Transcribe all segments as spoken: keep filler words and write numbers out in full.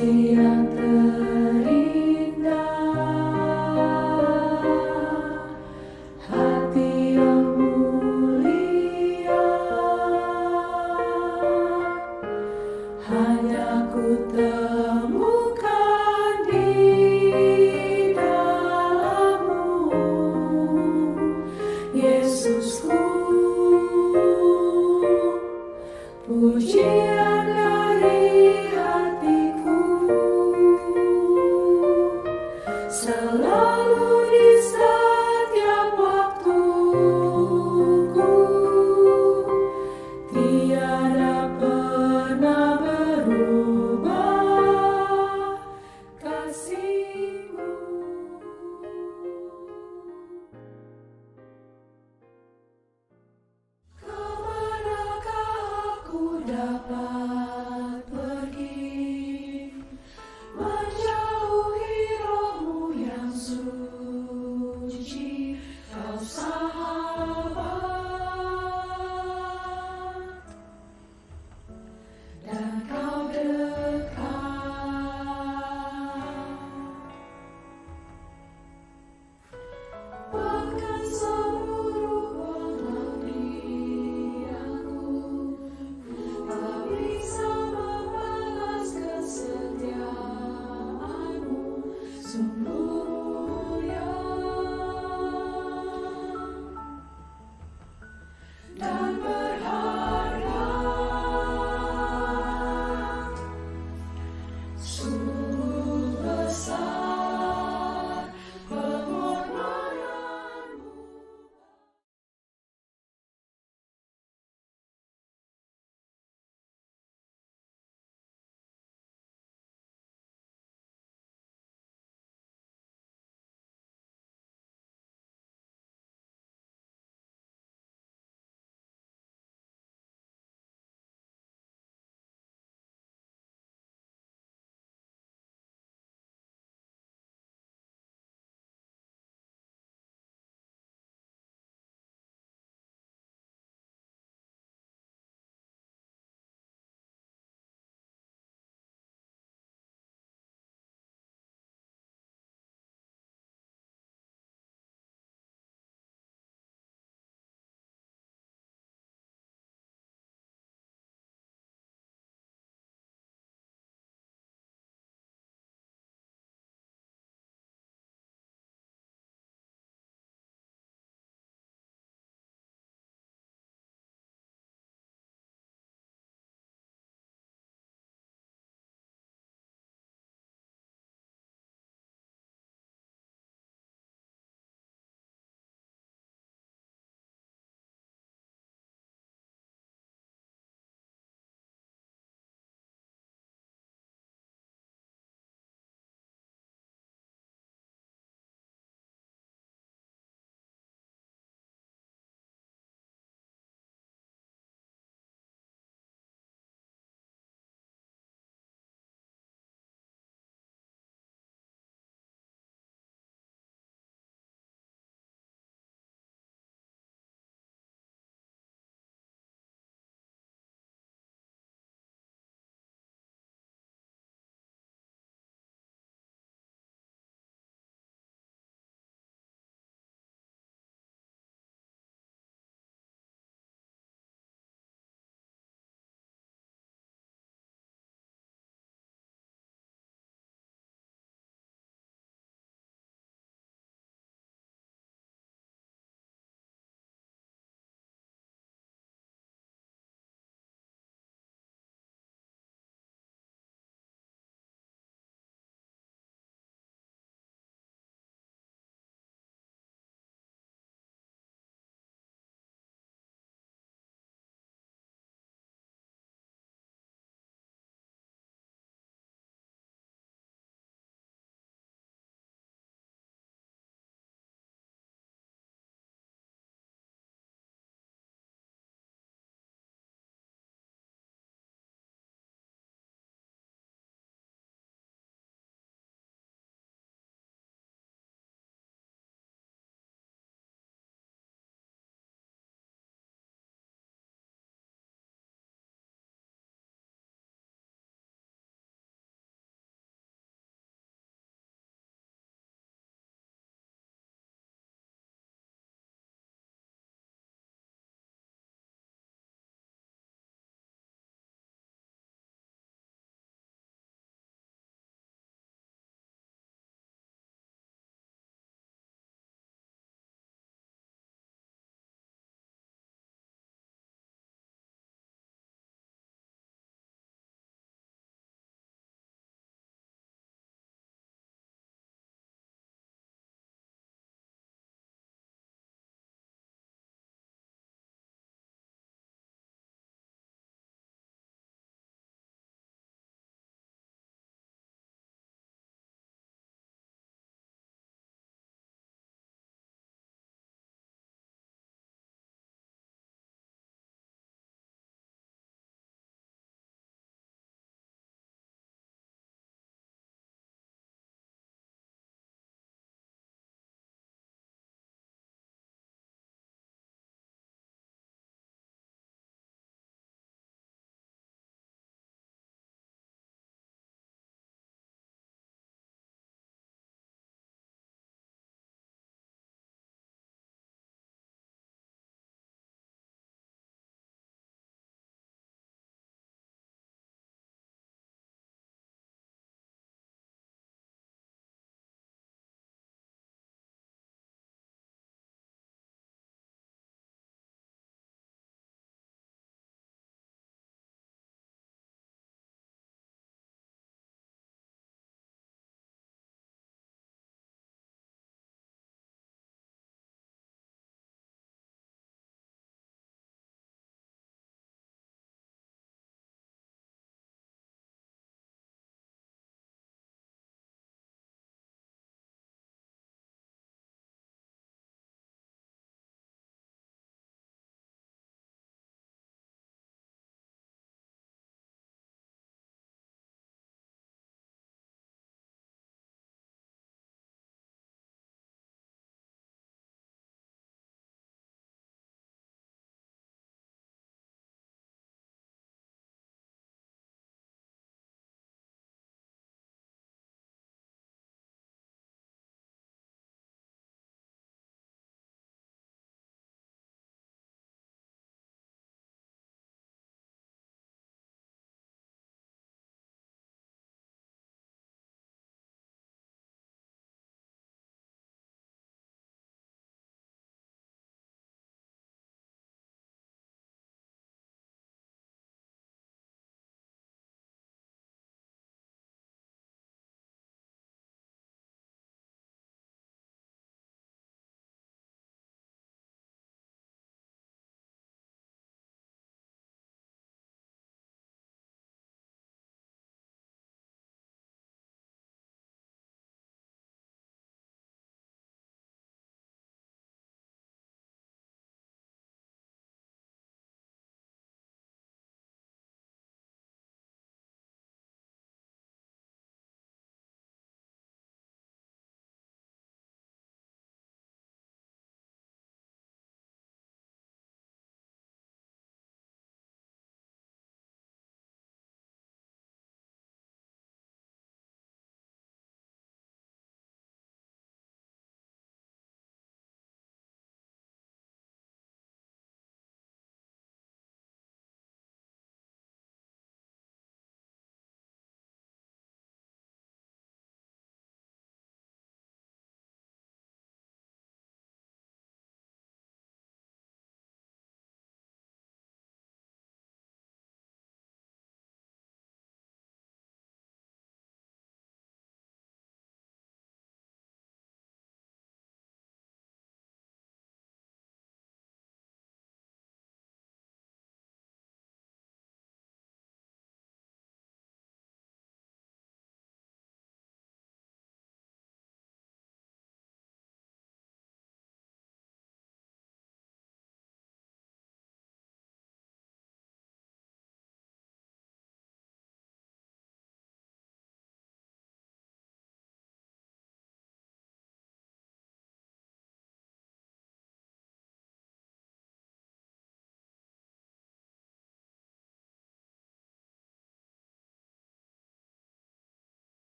Yang terindah, hati yang mulia, hanya ku temukan di dalam-Mu, Yesusku. Pujian dari hatiku.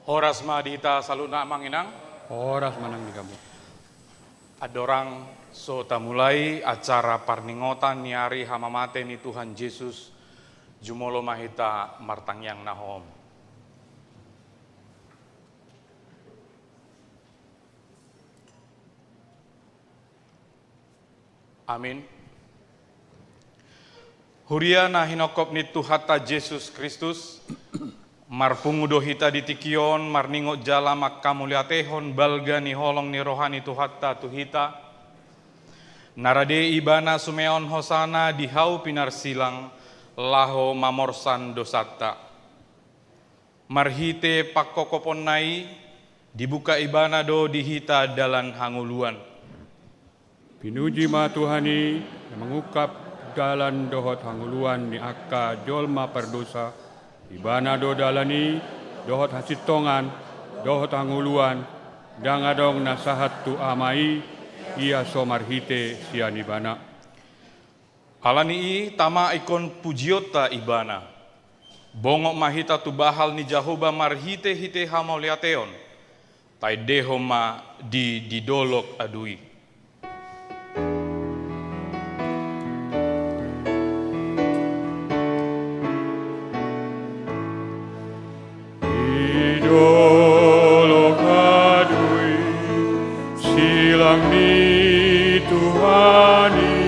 Horas ma di hita saluhutna, Amang Inang. Horas ma nang di hamu. Andorang so tamulai acara parningotan ni ari hamamate ni Tuhan Jesus, jumolo ma hita martangiang na hohom. Amin. Huria na hinongkop ni Tuhanta Jesus Kristus, marpungu do hita di tingki on marningot jala manghamauliatehon balga ni holong ni roha ni Tuhanta tu hita, na rade Ibana sumeon hosana di hau pinarsilang, laho mamorsan dosanta. Marhite pangkopkoponna i, dibuka Ibana do di hita dalan hangoluan. Pinuji ma Tuhan i, na mangungkap dalan dohot hangoluan ni angka jolma pardosa. Ibana do dalan i, dohot hasintongan, dohot hangoluan. Ndang adong na sahat tu Ama i, ia so marhite sian Ibana. Ala ni i, tama ingkon pujionta Ibana. Bongot ma hita tu bahal ni Jahowa marhitehite hamauliateon. Taendehon ma di, di dolok adu i. Di dolok adu i, silang ni Tuhan i,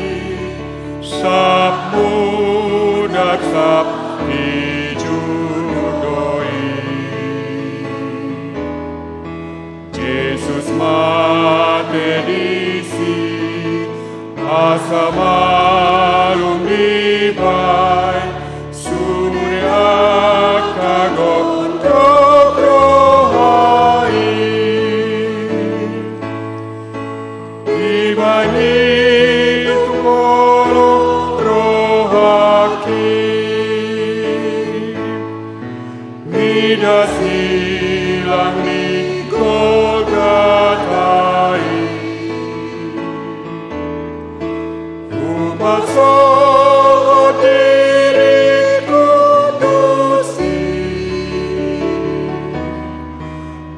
sap mundat sap tijur do i. Jesus mate disi, asa malum dibaen sude angka gondok roha i. Dibaen i tu holong rohangki. Mida silang ni Golgota i. Hupasohot diringku tusi,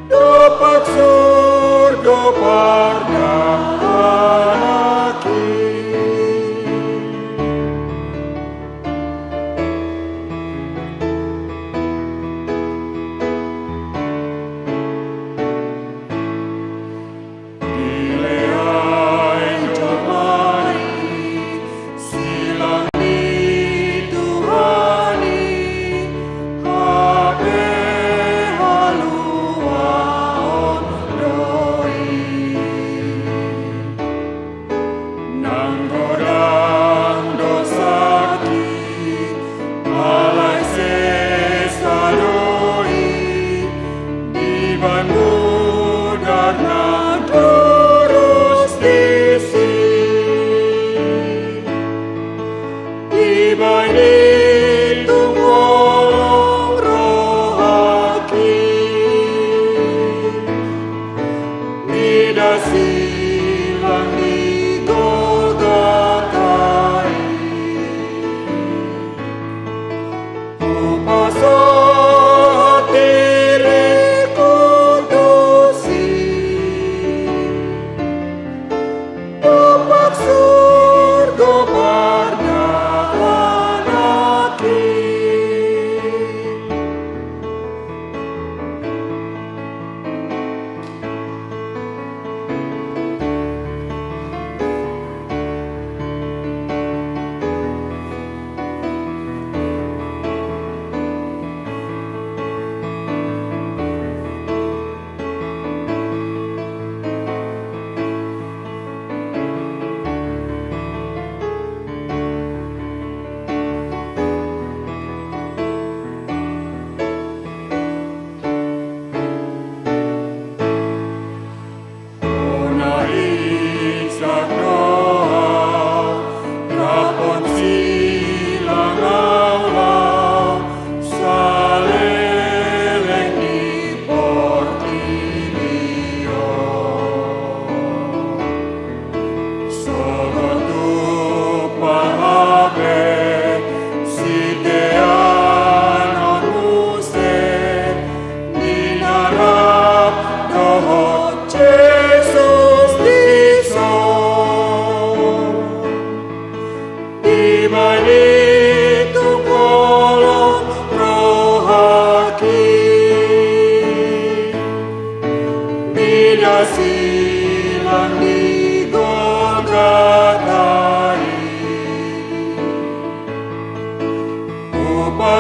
dompak surgo pardahananki.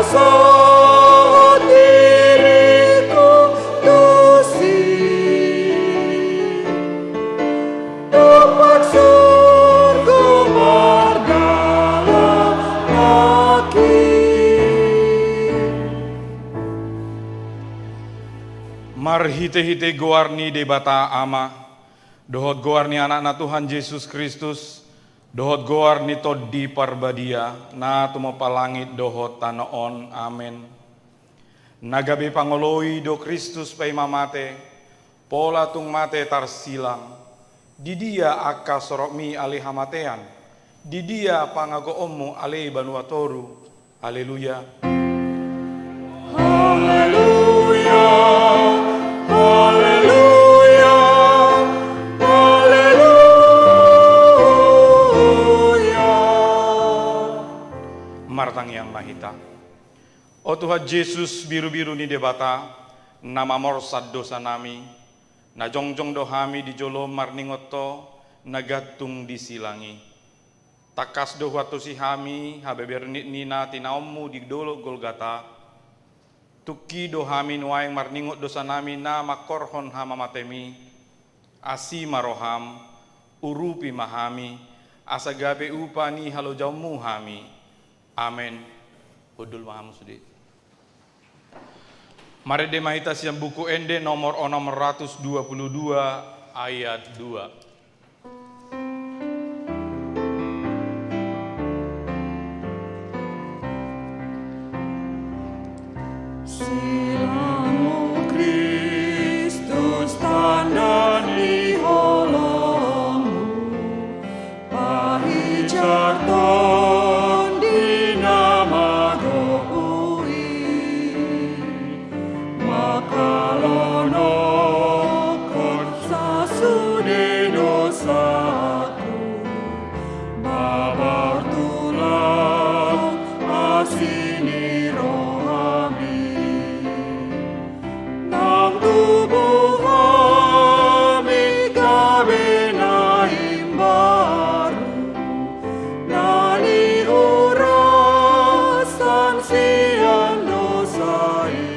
Sohot diriku tusi, dompak surgo mardalan nangkin. Marhitehite goar ni Debata Ama, dohot goar ni Anakna Tuhan Jesus Kristus, dohot goar ni Tondi Parbadia, na tumompa langit dohot tano on. Amen. Na gabe pangoloi do Kristus paima mate, pola tung mate tarsilang. Di dia angka sorokmi ale hamatean? Di dia pangagoonmu ale banua toru? Haleluya. Haleluya, haleluya, haleluya. Martangiang ma hita. O Tuhan Jesus, birubiru ni Debata, na mamorsat dosanami, na jongjong do hami di jolom marningot Ho, na gantung di silang i. Tangkas do huantusi hami habebernik ni na tinaonmu di dolok Golgata. Tungki do hami nuaeng marningot dosanami na mangkorhon hamamatemi. Asi ma roham, urupi ma hami, asa gabe upa ni halojaonmu hami. Amen. Hundul ma hamu sude. Marende ma hita sian Buku Ende nomor onom ratus dua puluh dua, ayat dua. Silangmu Kristus, tanda ni holongmu, pahijar Tondi na magogo i, mangkalonokhon sasude dosaku, mabar tulang asi ni rohami. Nang tubu hami gabe na imbaru, na niuras sian dosa i.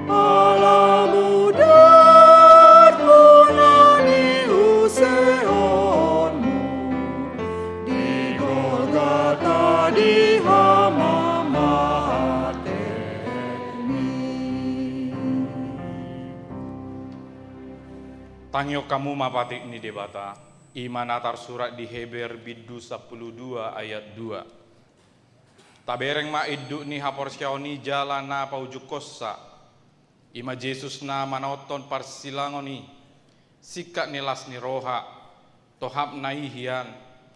Ala mudarmu na niusehonmu di Golgata di hamamatemi. Tangihon hamu ma patik ni Debata, i ma na tarsurat di Heber bindu sampulu dua ayat dua. Tabereng ma induk ni haporseaon i jala na paujunghonsa, i ma Jesus na manaonhon parsilangon i, singkat ni las ni roha, tohapna i hian,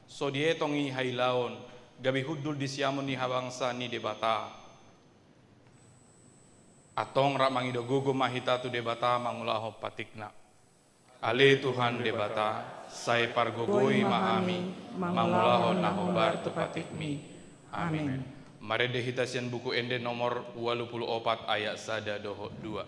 so dietong i hailaon, gabe hundul di siamun ni habangsa ni Debata. Antong rap mangido gogo ma hita tu Debata mangulahon patikna. Ale Tuhan Debata, sai pargogoi ma hami mangulahon na hombar tu patikmi. Amen. Marende hita sian Buku Ende nomor ualu pulu opat ayat sada dohot dua.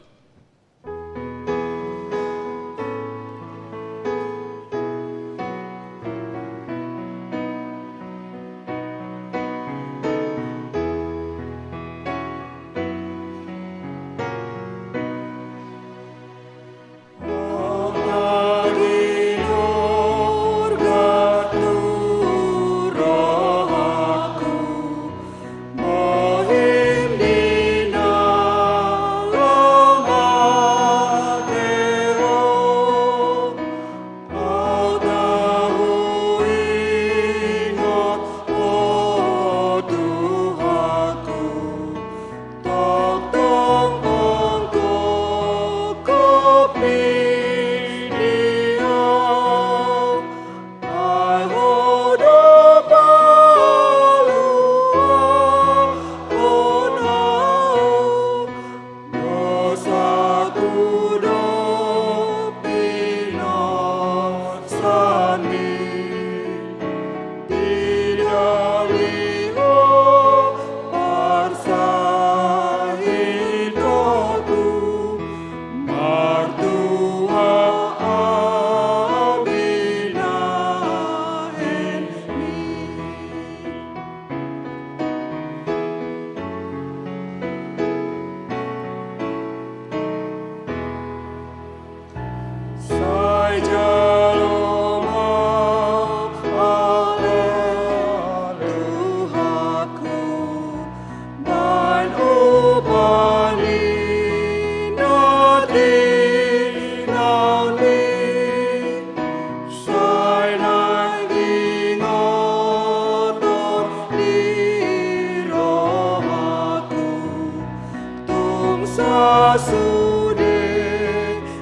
Sude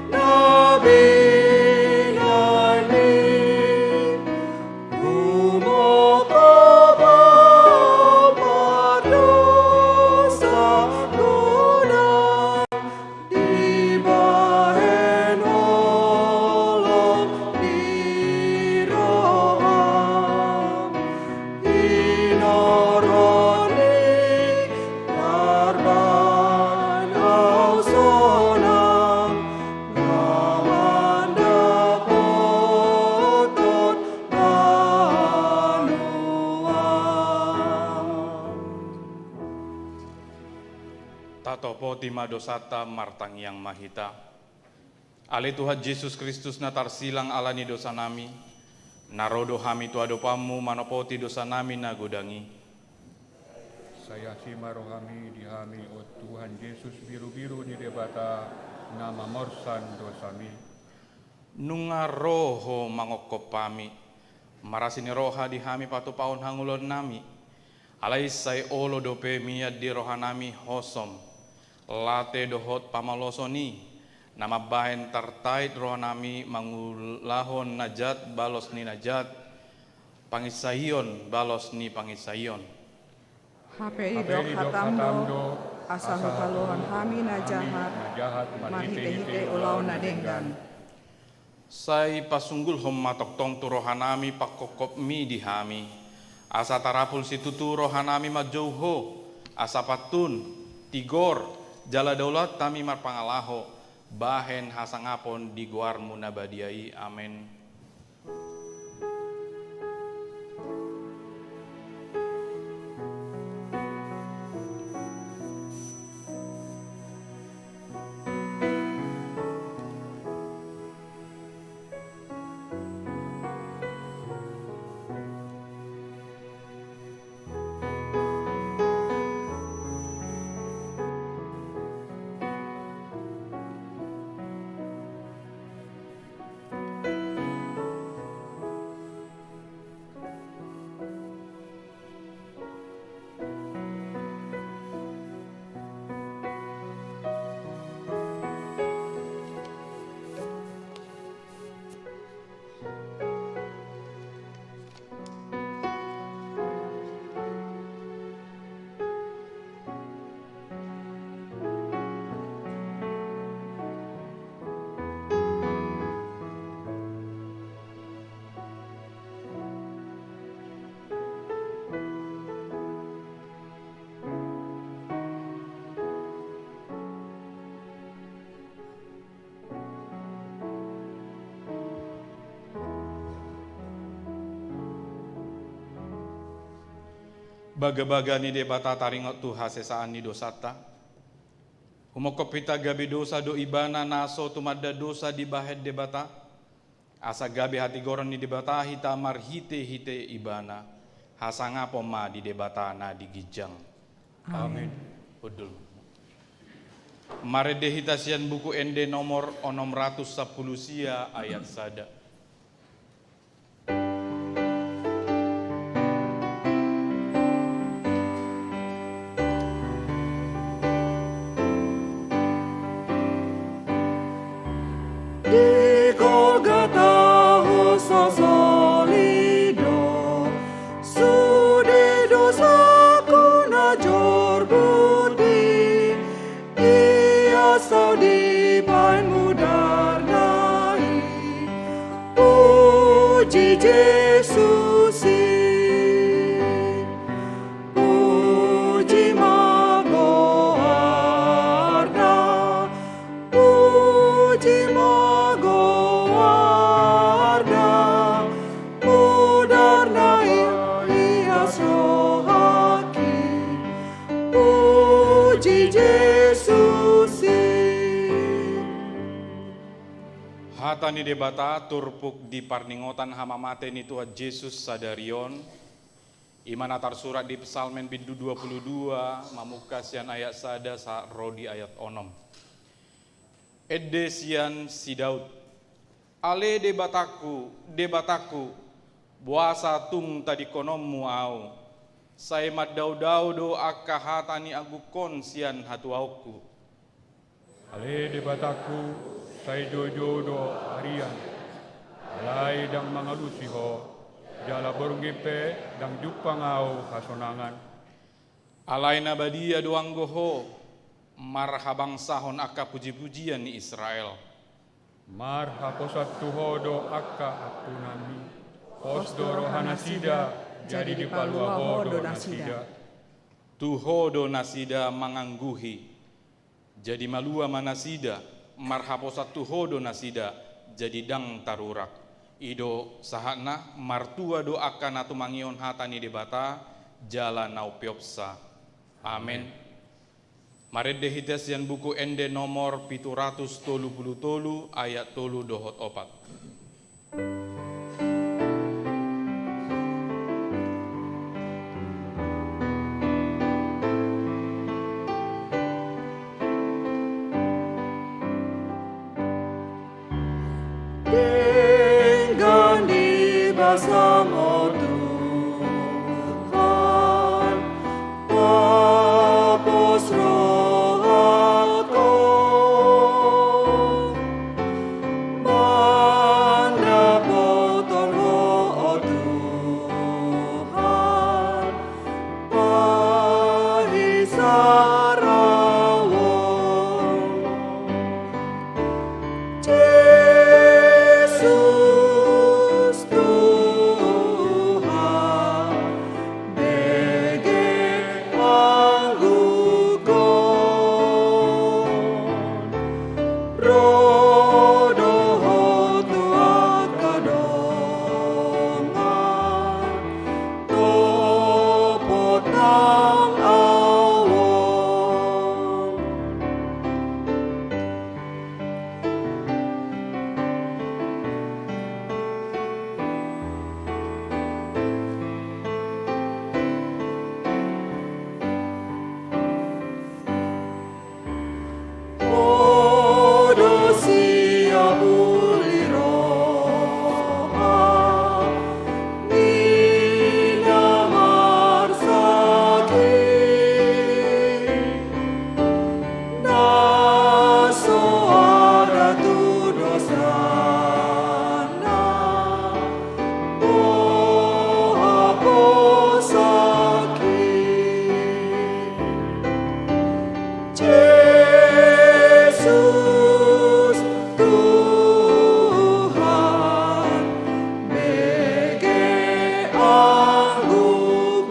na binahen ni, humongkop ma pardosa godang, dibahen holong ni roham, hinorhon ni parbanausona, na mandapothon haluaon. Tatopoti ma dosanta, martangiang ma hita. Ale Tuhan Jesus Kristus, na tarsilang ala ni dosanami, na ro do hami tu adopanmu manopoti dosanami na godang i. Sai asi ma rohami di hami, o Tuhan Jesus, birubiru ni Debata, na mamorsan dosami. Nunga ro Ho mangongkop hami, marasi ni roha di hami patupahon hangoluannami. Alai sai olo dope mian di rohanami hosom, late dohot pamaloson i, na mambahen tartait rohanami mangulahon na jat balos ni na jat, panginsaion balos ni panginsaion. Hape didok hatam do, asa hutaluhon hami na jahat, marhitehite ulaon na denggan. Sai pasunggulhon ma tongtong tu rohanami pangkongkopmi di hami, asa tarapul situtu rohanami manjou Ho, asa pantun, tigor, jala daulat hami marpangalaho, bahen hasangapon di goarmu na badia i. Amen. Bagabaga ni Debata taringot tu hasesaan ni dosanta. Humongkop hita gabe dosa do Ibana na so tumanda dosa dibahen Debata, asa gabe hatigoron ni Debata hita marhitehite Ibana. Hasangapon ma di Debata na di ginjang. Amen. Hundul. Marende hita sian Buku Ende nomor onom ratus sampulu sia, ayat sada. Di Golgata Ho so soli do sude dosaku na jorbut i, ia so dibahen mudarna i. Puji Jesus i. Puji ma goarna, puji ma goarna, mudarna i, ia so haki. Puji Jesus i. Hata ni Debata turpuk di parningotan hamamate ni Tuhan Jesus sadari on, i ma na tarsurat di Psalmen bindu dua pulu dua, mamungka sian ayat sada sahat ro di ayat onom. Ende sian si Daud. Ale Debatangku, Debatangku, boasa tung tadingkononmu ahu? Sai mandaodao do angka hata ni anggukkon sian hatuaonku. Ale Debatangku, sai joujou do arian. Alai ndang mangalusi Ho, jala borngin pe ndang jumpang ahu hasonangan. Alai na badia do anggo Ho, marhabangsahon angka pujipujian ni Israel. Marhaposan tu Ho do angka ampunanMi. Pos do rohanasida, jadi dipalua Ho do nasida. Tu Ho do nasida mangangguhi. Jadi malua ma nasida, marhaposan tu Ho do nasida, jadi ndang tarurak. I do sahatna, martua do angka na tumangihon hata ni Debata, jala na umpeopsa. Amen. Marende hita sian Buku Ende nomor pitu ratus tolu pulu tolu, ayat tolu dohot opat. Denggan di basaM, o Tuhan, papos rohangku, mandapothon Ho, o Tuhan, pahisar ahu. Jesus Tuhan, bege angguhon, ro do Ho tu angka dongan, topot nang ahu on. Ho do siap uli roha ni na marsangkit, na so ada tu dosana, boha pe sangkit. Jesus Tuhan, bege angguhon,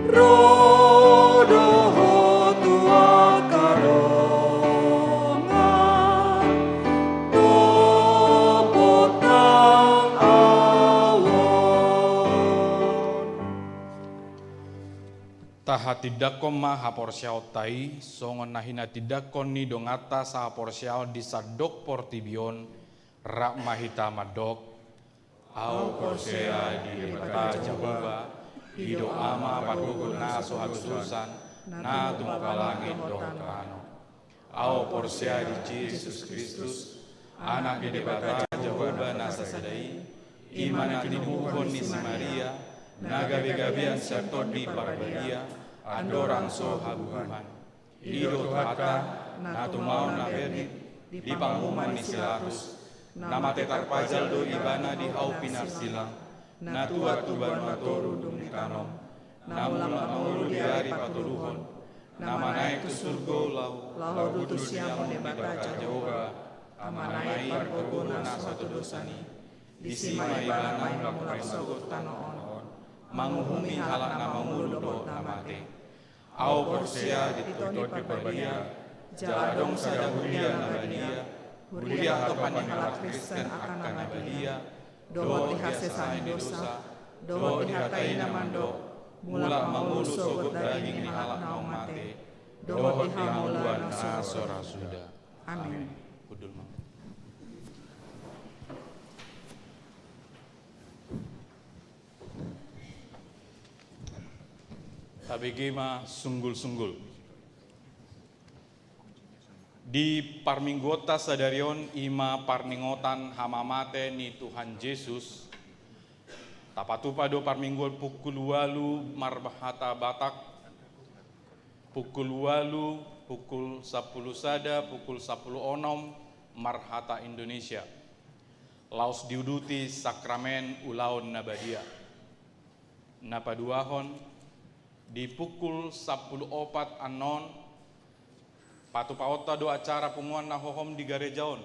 ro do Ho tu angka dongan, topot nang ahu on. Tahatindangkon ma haporseaonta i, songon na hinatindangkon ni donganta sahaporseaon di sandok portibi on, rap ma hita mandok. Ahu porsea di Debata Jahowa, i do Ama pargogo na so hatudosan, na tumompa langit dohot tano. Ahu porsea di Jesus Kristus, Anak ni Debata Jahowa na sasada i, i ma na tinubuhon ni si Maria, na gabegabean sian Tondi Parbadia, andorang so habubuhan. I do Tuhanta, na tumaon na bernit, di panguhuman ni si Latus, na mate tarpajal do Ibana di hau pinarsilang, na tuat tu banua toru dung ditanom, na mulak mangolu di ari patoluhon, na manaek tu surgo laho, laho duduk tu siamun ni Debata Jahowa, Amana i pargogo na so hatudosan i, disi ma Ibana mulak marsogot tu tano on, manguhumi halak na mangolu dohot na mate. Ahu porsea di Tondi Parbadia, jala adong sada huria na badia, huria hatopan ni halak Kristen angka na badia, dohot di hasesaan ni dosa, dohot di hata i na mandok, mulak mangolu sogot daging ni halak naung mate, dohot di hangoluan na so ra suda. Amin. Hundul ma. Tabege ma sunggul-sunggul. Di parmingguonta sadari on i ma parningotan hamamate ni Tuhan Jesus. Tapatupa do parmingguon pukul ualu marhata Batak. Pukul ualu, pukul sampulu sada, pukul sampulu onom, marhata Indonesia. Laos diuduti sakramen ulaon na badia. Na paduahon, di pukul sampulu opat annon, patupaonta do acara punguan na hohom di gareja on.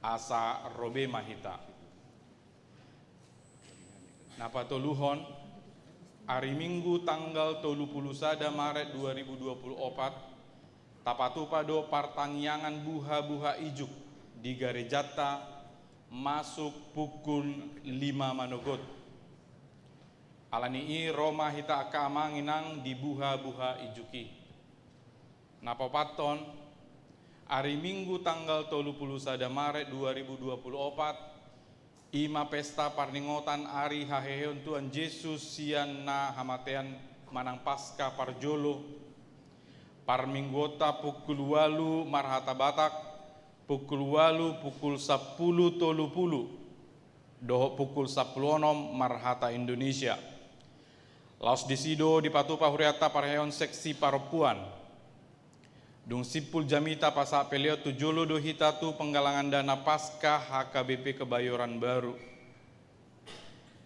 Asa ro be ma hita. Na patoluhon, ari Minggu tanggal tolu pulu sada Maret dua ribu dua pulu opat, tapatupa do partangiangan buha-buha ijuk di garejanta masuk pukul lima manogot. Alani i ro ma hita angka amang inang di buha-buha ijuk i. Na paopathon, ari Minggu tanggal tolu pulu sada Maret dua ribu dua pulu opat, i ma pesta parningotan ari haheheon Tuhan Jesus sian na hamatean manang Paskah parjolo. Parmingguonta pukul ualu marhata Batak, pukul ualu, pukul sampulu tolu pulu, dohot pukul sampulu onom marhata Indonesia. Laos disi do dipatupa hurianta parhaheon seksi parompuan. Dung simpul jamita pasahat peleon tu jolo do hita tu penggalangan dana Paskah H K B P Kebayoran Baru.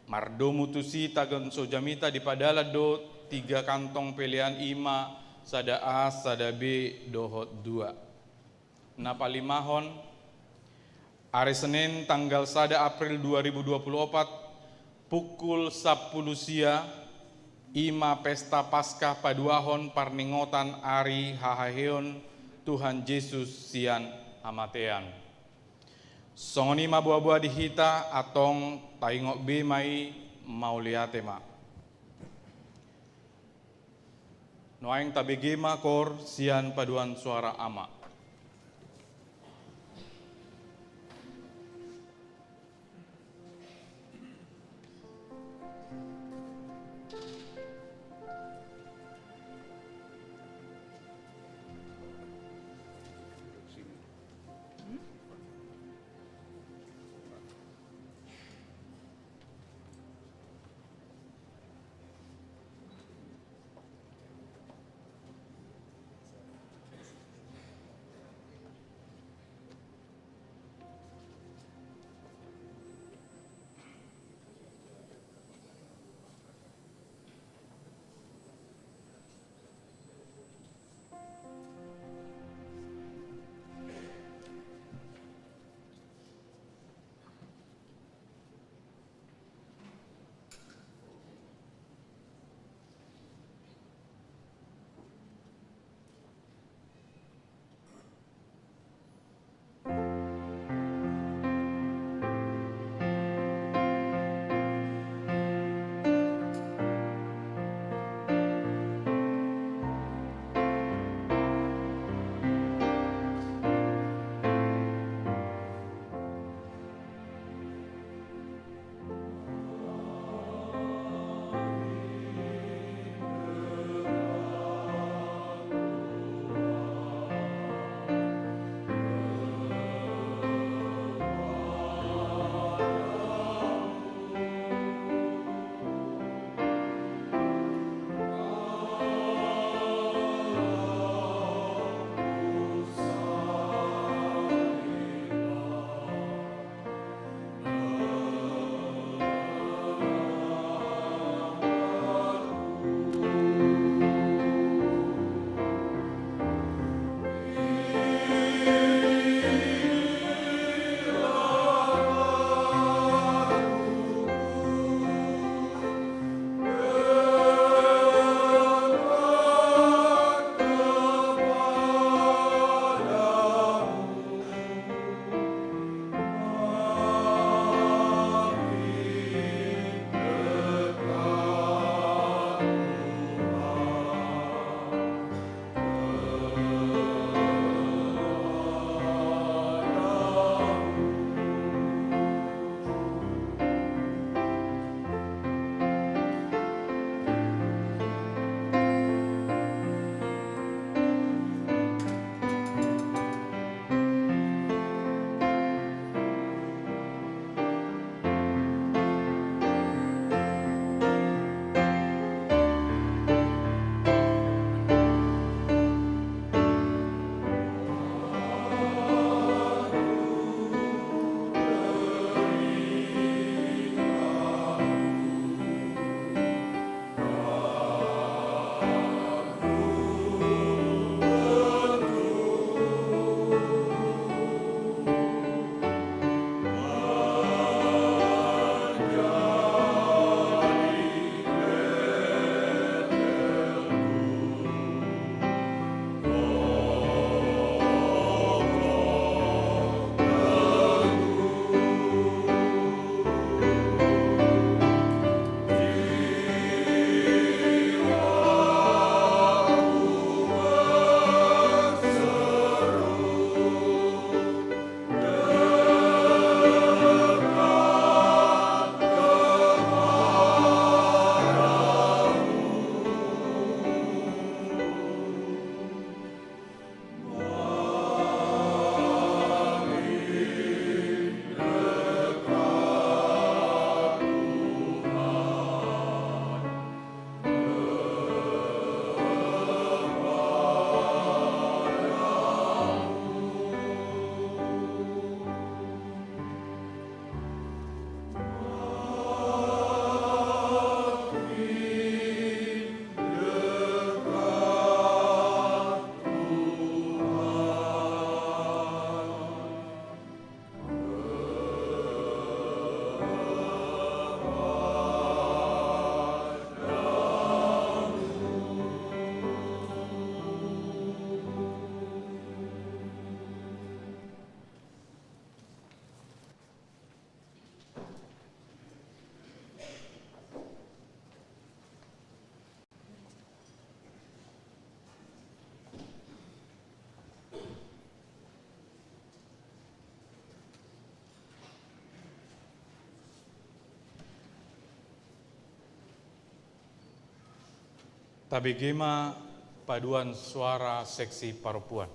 Mardomu tusi tagan so jamita dipadalan do tiga kantong pelean, i ma sada A, sada B dohot dua. Na palimahon, ari Senin tanggal sada April dua ribu dua pulu opat, pukul sampulu sia, i ma pesta Paskah paduahon parningotan ari hahaheon Tuhan Jesus sian hamatean. Songon i ma boa-boa di hita, antong taingot be ma i, mauliate ma. Nuaeng tabege ma koor sian paduan suara ama. Tabege ma paduan suara seksi parompuan.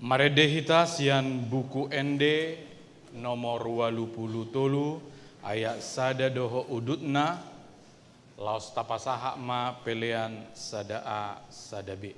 Marende hita sian Buku Ende nomor ualu pulu tolu, ayat sada dohot udutna. Laos tapasahat ma pelean sada A sada B.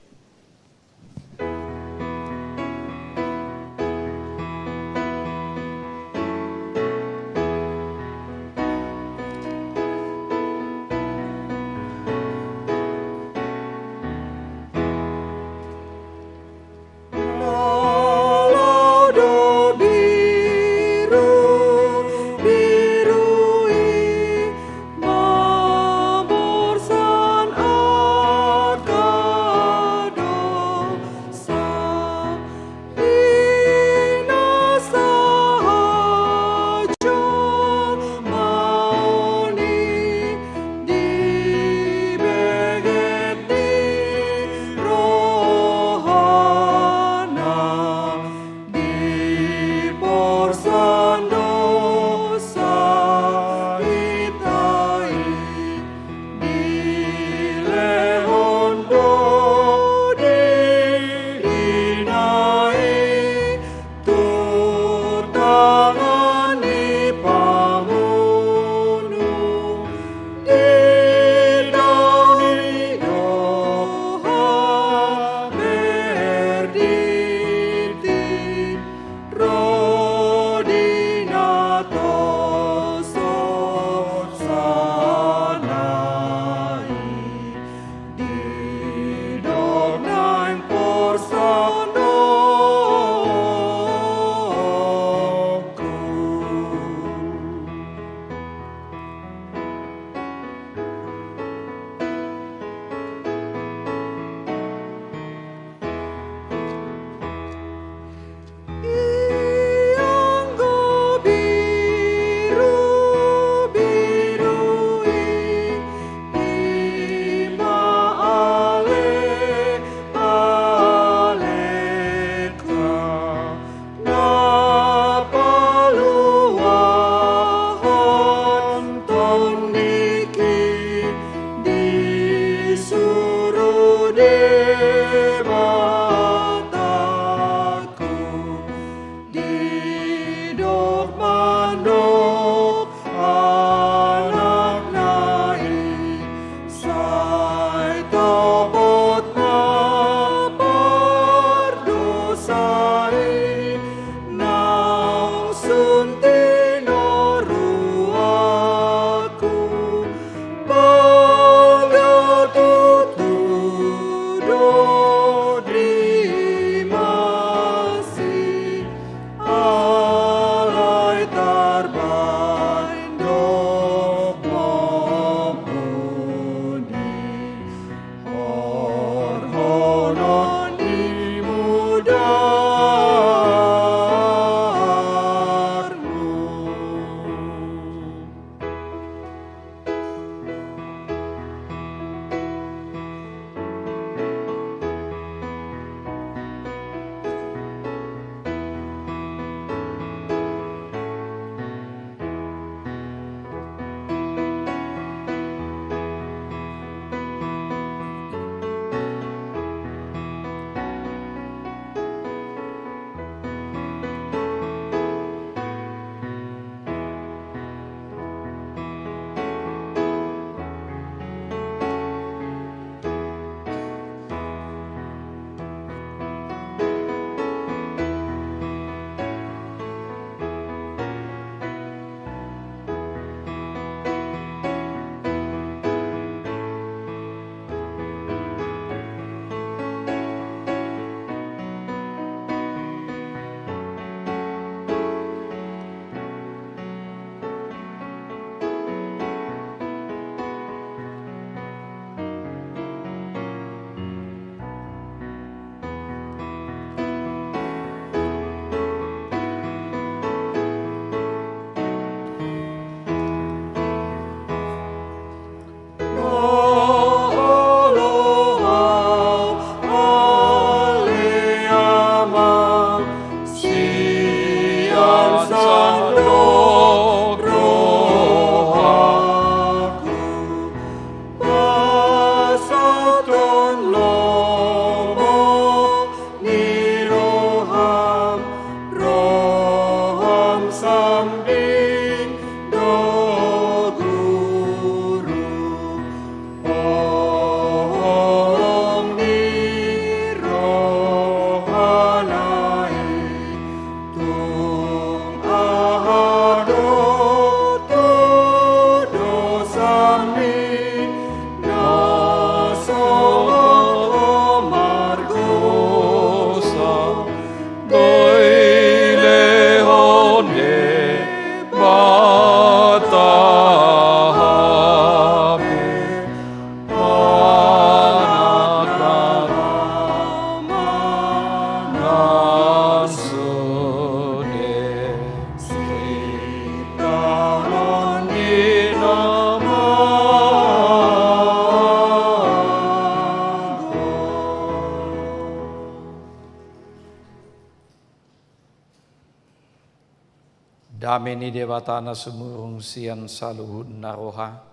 Dame ni Debata na sumurung sian saluhutna roha,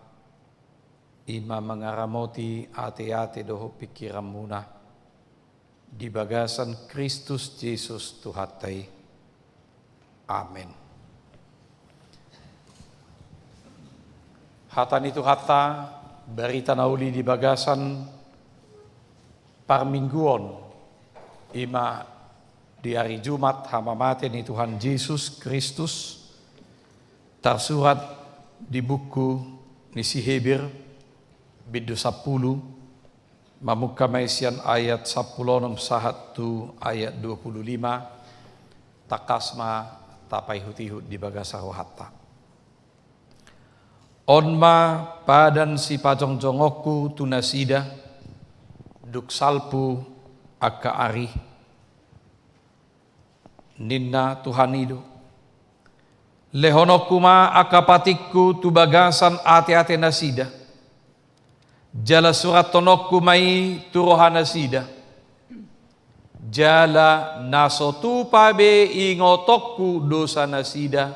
i ma mangaramoti ateate dohot pingkiranmuna di bagasan Kristus Jesus Tuhanta i. Amen. Hata ni Tuhanta, barita na uli di bagasan parmingguon, i ma di ari Jumat hamamate ni Tuhan Jesus Kristus, tarsurat di buku ni si Heber, bindu sampulu, mamungka ma i sian ayat sampulu onom sahat tu ayat dua pulu lima, tangkas ma tapaihutihut di bagasan rohanta. On ma padan sipajongjongongku tu nasida, dung salpu angka ari, ninna Tuhan i do. Lehononku ma angka patikku tu bagasan ateate nasida, jala surathononku ma i tu roha nasida, jala na so tupa be ingotonku dosa nasida,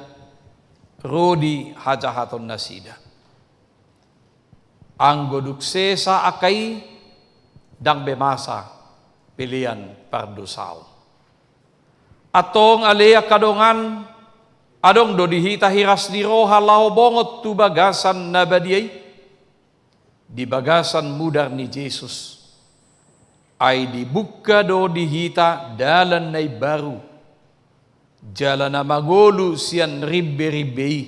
ro di hajahaton nasida. Anggo dung sesa angka i, ndang be masa pelean pardosaon. Antong ale angka dongan, adong do di hita hiras ni roha laho bongot tu bagasan na badia i, di bagasan mudar ni Jesus. Ai dibuka do di hita dalan na imbaru, jala na mangolu sian rimberimbe i,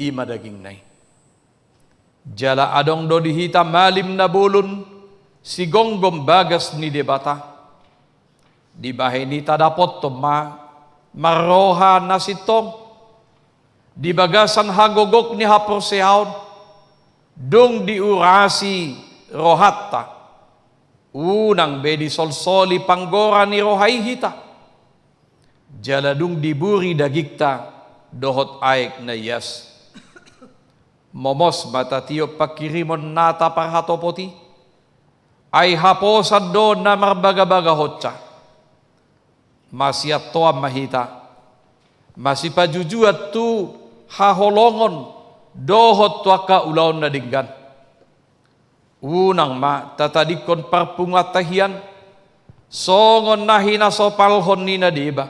i ma dagingna i. Jala adong do di hita malim na bolon, sigomgom bagas ni Debata. Dibahen i tadapothon ma marroha na sintong di bagasan hagogok ni haporseaon, dung diurasi rohanta, unang be disolsoli panggora ni roha i hita, jala dung diburi dagingta dohot aek na ias. Momos ma tatiop pangkirimon na taparhatopot i, ai haposan do na marbagabagahonsa. Masiantoan ma hita, masipajujuan tu haholongon dohot tu angka ulaon na denggan. Unang ma tatadingkon parpunguanta hian, songon na hinasopalhon ni na deba.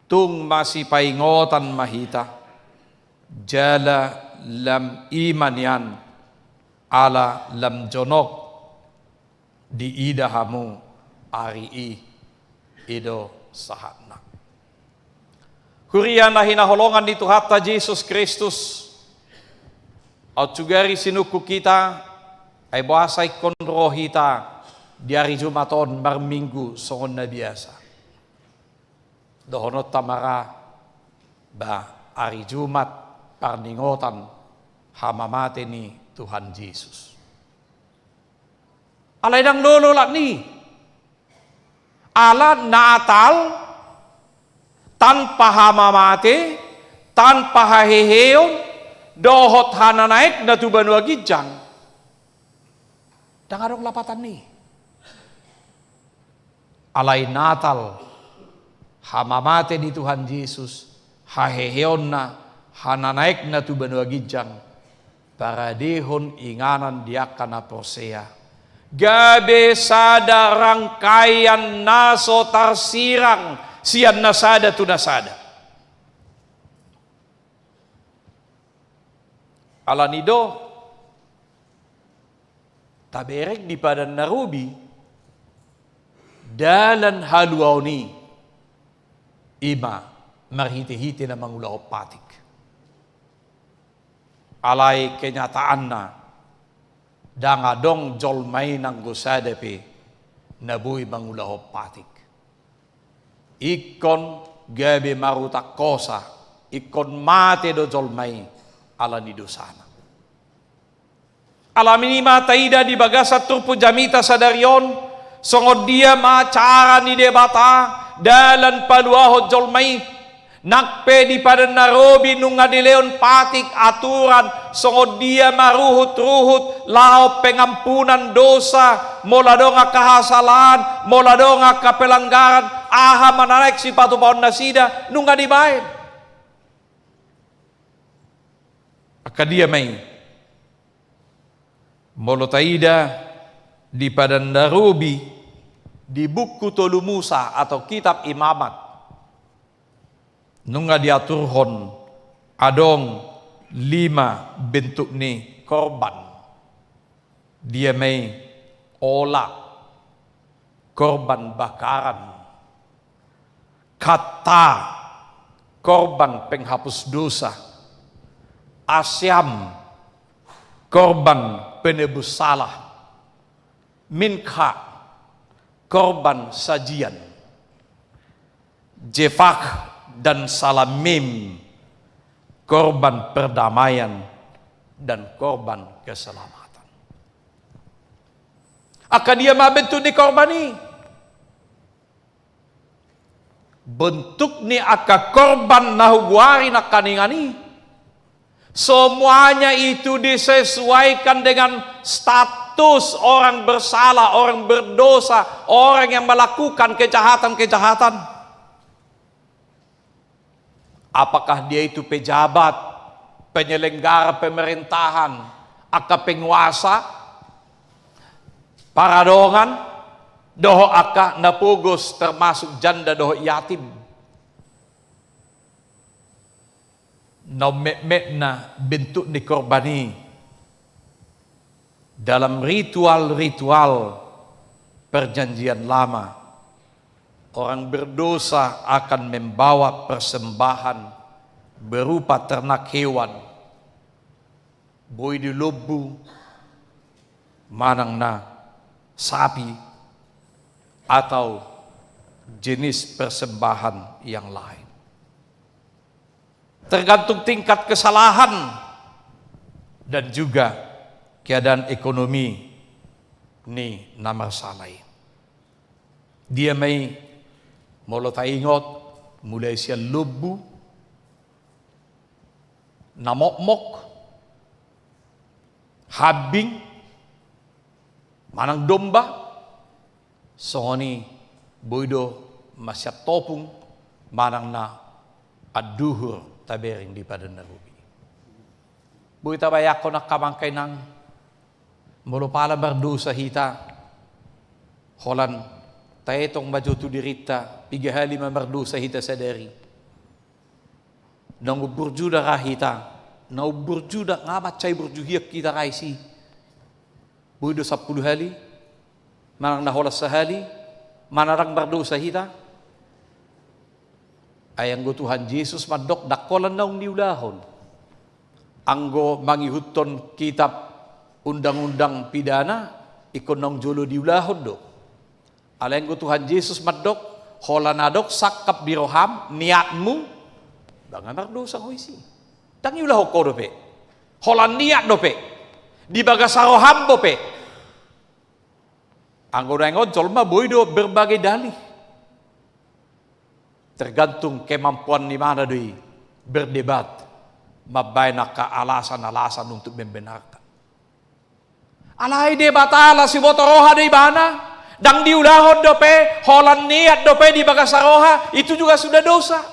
Tung masipaingotan ma hita, jala lam i ma nian, ala lam jonok diida hamu ari i. I do sahatna. Huria na hinaholongan ni Tuhanta Jesus Kristus, aut sugari sinungkun hita, ai boasa ingkon ro hita di ari Jumat on marminggu songon na biasa. Dohononta ma ra, ba ari Jumat parningotan hamamate ni Tuhan Jesus. Alai ndang lolo lak ni. Ala Natal tanpa hamamate, tanpa haheheon, dohot hananaekna tu banua ginjang, ndang adong lapatan ni. Alai Natal, hamamate ni Tuhan Jesus, haheheonna, hananaekna tu banua ginjang, paradehon inganan di angka na porsea. Gabe sada rangkaian na so tarsirang sian na sada tu na sada. Alani do, tabereng di padan na robi, dalan haluaon i, i ma marhitehite na mangulahon patik. Alai kenyataanna, ndang adong jolma i nanggo sada pe na boi mangulahon patik. Ingkon gabe marutak hosa, ingkon mate do jolma i alani dosana. Alani i ma taida di bagasan turpuk jamita sadari on, songon dia ma cara ni Debata dalan paluahon jolma i. Nang pe di padan na robi nunga dilehon patik aturan, songon dia maruhutruhut laho pengampunan dosa, molo adong angka hasalaan, molo adong angka pelanggaran, aha mananaek sipatupaon nasida, nunga dibaen. Angka dia ma i, molo taida di Padan na Robi, di buku Tolu Musa atau Kitab Imamat, nunga diaturhon adong lima bentuk ni korban. Dia ma i? Olah, korban bakaran. Khattah, korban penghapus dosa. Asyam, korban penebus salah. Mincha, korban sajian. Zevach dan Shalamim, korban perdamaian dan korban keselamatan. Angka dia ma bentuk ni korban i? Bentuk ni angka korban na hugoari nangkaningan i, semuanya itu disesuaikan dengan status orang bersalah, orang berdosa, orang yang melakukan kejahatan-kejahatan. Apakah dia itu pejabat, penyelenggara pemerintahan, angka penguasa, paradongan, dohot angka na pogos, termasuk janda dohot yatim? Na ummetmetna bentuk ni korban i, dalam ritual-ritual Perjanjian Lama, orang berdosa akan membawa persembahan berupa ternak hewan, boi do lombu manang na sapi, atau jenis persembahan yang lain. Tergantung tingkat kesalahan dan juga keadaan ekonomi ni na marsala i. Dia ma i? Molo taingot, mulai sian lombu, na mokmok, hambing, manang domba, songon i boi do ma sian topung manang na anduhur tabereng di Padan na Robi. Boi tabayangkon angka amang, angka inang, molo pala mardosa hita, holan taetong ma jo tu dirinta, piga hali ma mardosa hita sadari. Naung burju da ra hita, naung burju da, nga mansai burju hian hita ra disi. Boi do sampulu hali, manang na holan sahali, manang ndang mardosa hita? Ai anggo Tuhan Jesus mandok, ndang holan naung niulahon. Anggo mangihuthon kitab undang-undang pidana, ingkon naung jolo diulahon do. Alai anggo Tuhan Jesus mandok, holan adong sangkap di roham, niatmu, ba nga mardosa ho disi. Ndang diulahon ho dope. Holan niat dope. Di bagasan roham dope. Anggo naeng on jolma boi do berbagai dalih. Tergantung kemampuan ni mana do i berdebat, mambaen angka alasan-alasan untuk membenarkan. Alai Debata las, siboto roha do ibana, ndang diulahon dope, holan niat dope di bagasan roha, itu juga sudah dosa.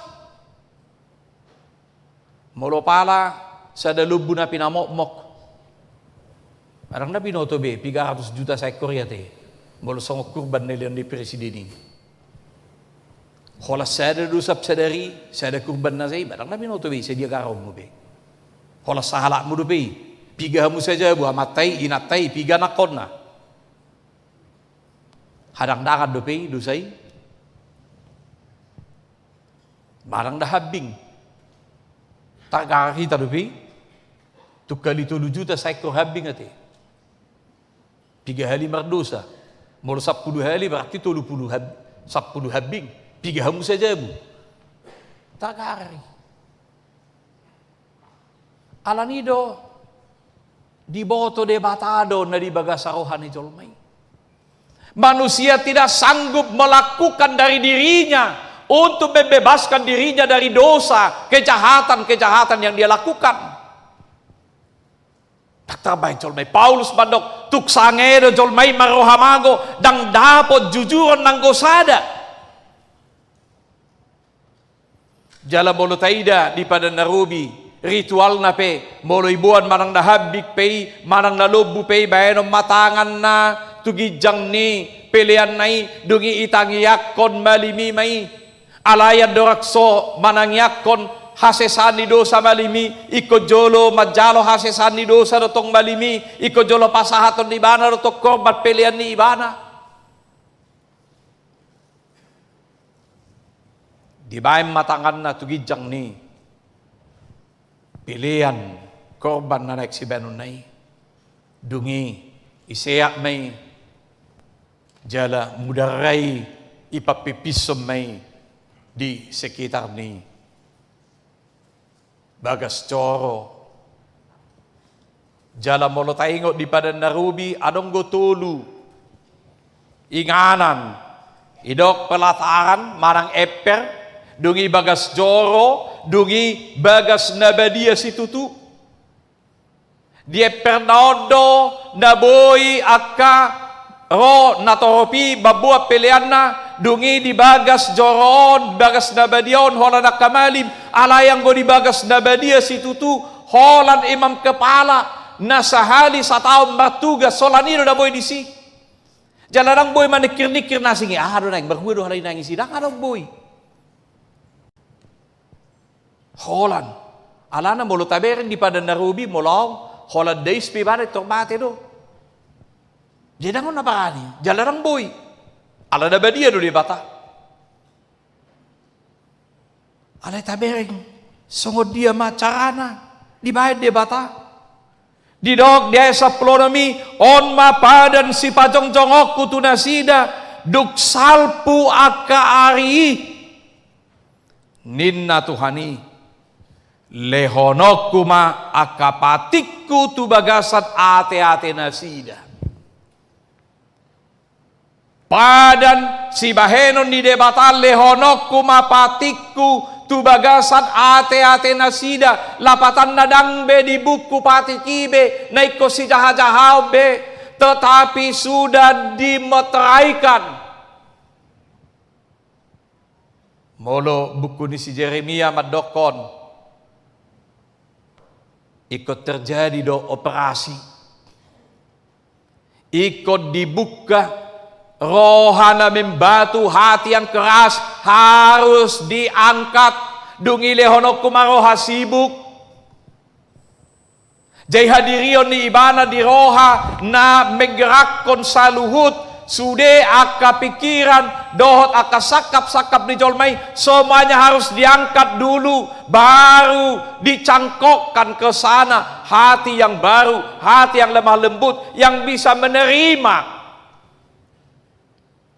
Molo pala sada lombu na pinamokmok, ndang na binoto be piga ratus juta saekor i ate, molo songon kurban na nilehon ni presiden i. Holan sada do sap sadari, sada kurban na sai, ba ndang na binoto be sadia garonmu be. Holan sahalakmu dope i, piga hamu sajabu, amanta i, inanta i, piga anakkonna. Hadangdangan dope i dosa i. Manang da hambing. Targarar hita dope i. Tung kali tolu juta saekor hambing ate. Piga hali mardosa. Molo sampulu hali berarti tolu pulu hab-, sampulu hambing. Piga hamu sajabu. Targarar i. Alani do, diboto Debata do na di bagasan roha ni jolma i. Manusia tidak sanggup melakukan dari dirinya untuk membebaskan dirinya dari dosa, kejahatan-kejahatan yang dia lakukan. Ndang tarbaen jolma i. Paulus mandok, tung sange do jolma i marroha mago, ndang dapot jujuron nanggo sada. Jala molo taida di Padan na Robi, Ritualna pe, molo iboan manang na hambing pe i, manang na lombu pe i, baenon ma tanganna tu ginjang ni peleanna i, dung i itangiangkon malim i ma i. Alai andorang so manangiangkon hasesaan ni dosa malim i, ingkon jolo manjalo hasesaan ni dosa do tong malim i, ingkon jolo pasahaton ni ibana do tong korban pelean ni ibana. Dibaen ma tanganna tu ginjang ni pelean korban na naeng sibaenonna i. Dung i iseat ma i jala mudarra i ipapipishon ma i di sekitar ni bagas joro. Jala molo taingot di Padan na Robi, adong do tolu inganan, didok pelataran manang emper, dung i bagas joro, dung i bagas na badia situtu. Di emperna on do na boi angka ro natorop i mamboan peleanna, dung i di bagas joro on, bagas na badia on holan angka malim. Alai anggo di bagas na badia situtu, holan imam kepala na sahali sataon martugas, holan i do na boi disi. Jala ndang boi maningkirningkir na asing i, aha do naeng, marhua do halai naeng i, sidang adong boi. Holan. Alana molo tabereng di Padan na Robi, molo ahu, holan dais pe ibana, tor mate do. Jadi ndang on na barani, jala ndang boi. Ala na badia do Debata. Alai tabereng songon dia ma carana dibaen Debata. Didok di ayat sampulu onom i, on ma padan sipajongjongonku tu nasida, dung salpu angka ari i. Ninna Tuhan i, lehononku ma angka patikku tu bagasan ateate nasida. Padan sibahenon ni Debata, lehononku ma patikku tu bagasan ateate nasida, lapatanna ndang be di buku patik i be na ingkon sijahajahaon be, tetapi sudah dimeteraikan. Molo buku ni si Jeremia mandokkon, ingkon terjadi do operasi. Ingkon dibuka roha na membatu, hati yang keras harus diangkat. Dung i lehononku ma roha sibuk. Jadi hadirion ni ibana di roha na menggerakkon saluhut, sude angka pikiran dohot angka sangkap-sangkap ni jolma i, semuanya harus diangkat dulu, baru dicangkokkan ke sana hati yang baru, hati yang lemah lembut, yang bisa menerima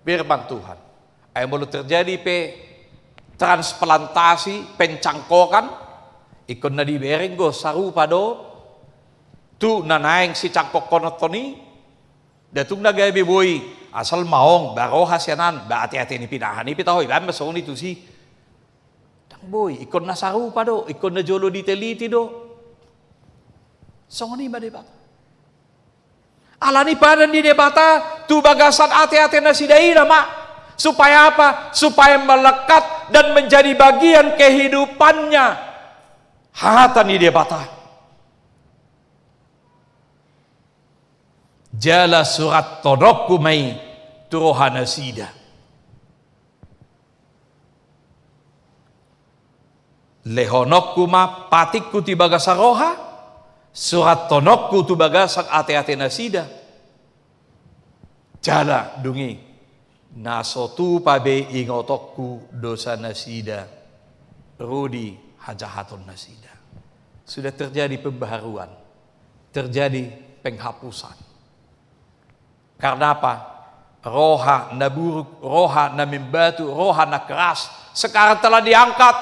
firman Tuhan. Ai molo terjadi pe transplantasi, pencangkokan, ingkon na dibereng do sarupa do tu na naeng sicangkokkononton i. Nda tung na gabe boi, asal maong, ba roha sian an, ba ateate ni pinahan i pe taho, ibaen ma songon i tusi. Ndang boi, ingkon na sarupa do, ingkon na jolo diteliti do. Songon i ma Debata. Alani padan ni Debata tu bagasan ateate nasida i nama. Supaya apa? Supaya melekat dan menjadi bagian kehidupannya hata ni Debata. Jala surathononku ma i tu roha nasida. Lehononku ma patikku tu bagasan roha, surathononku tu bagasan ateate nasida. Jala dung i, na so tupa be ingotonku dosa nasida, ro di hajahaton nasida. Sudah terjadi pembaharuan, terjadi penghapusan. Karena apa? Roha na buruk, roha na membatu, roha na keras sekarang telah diangkat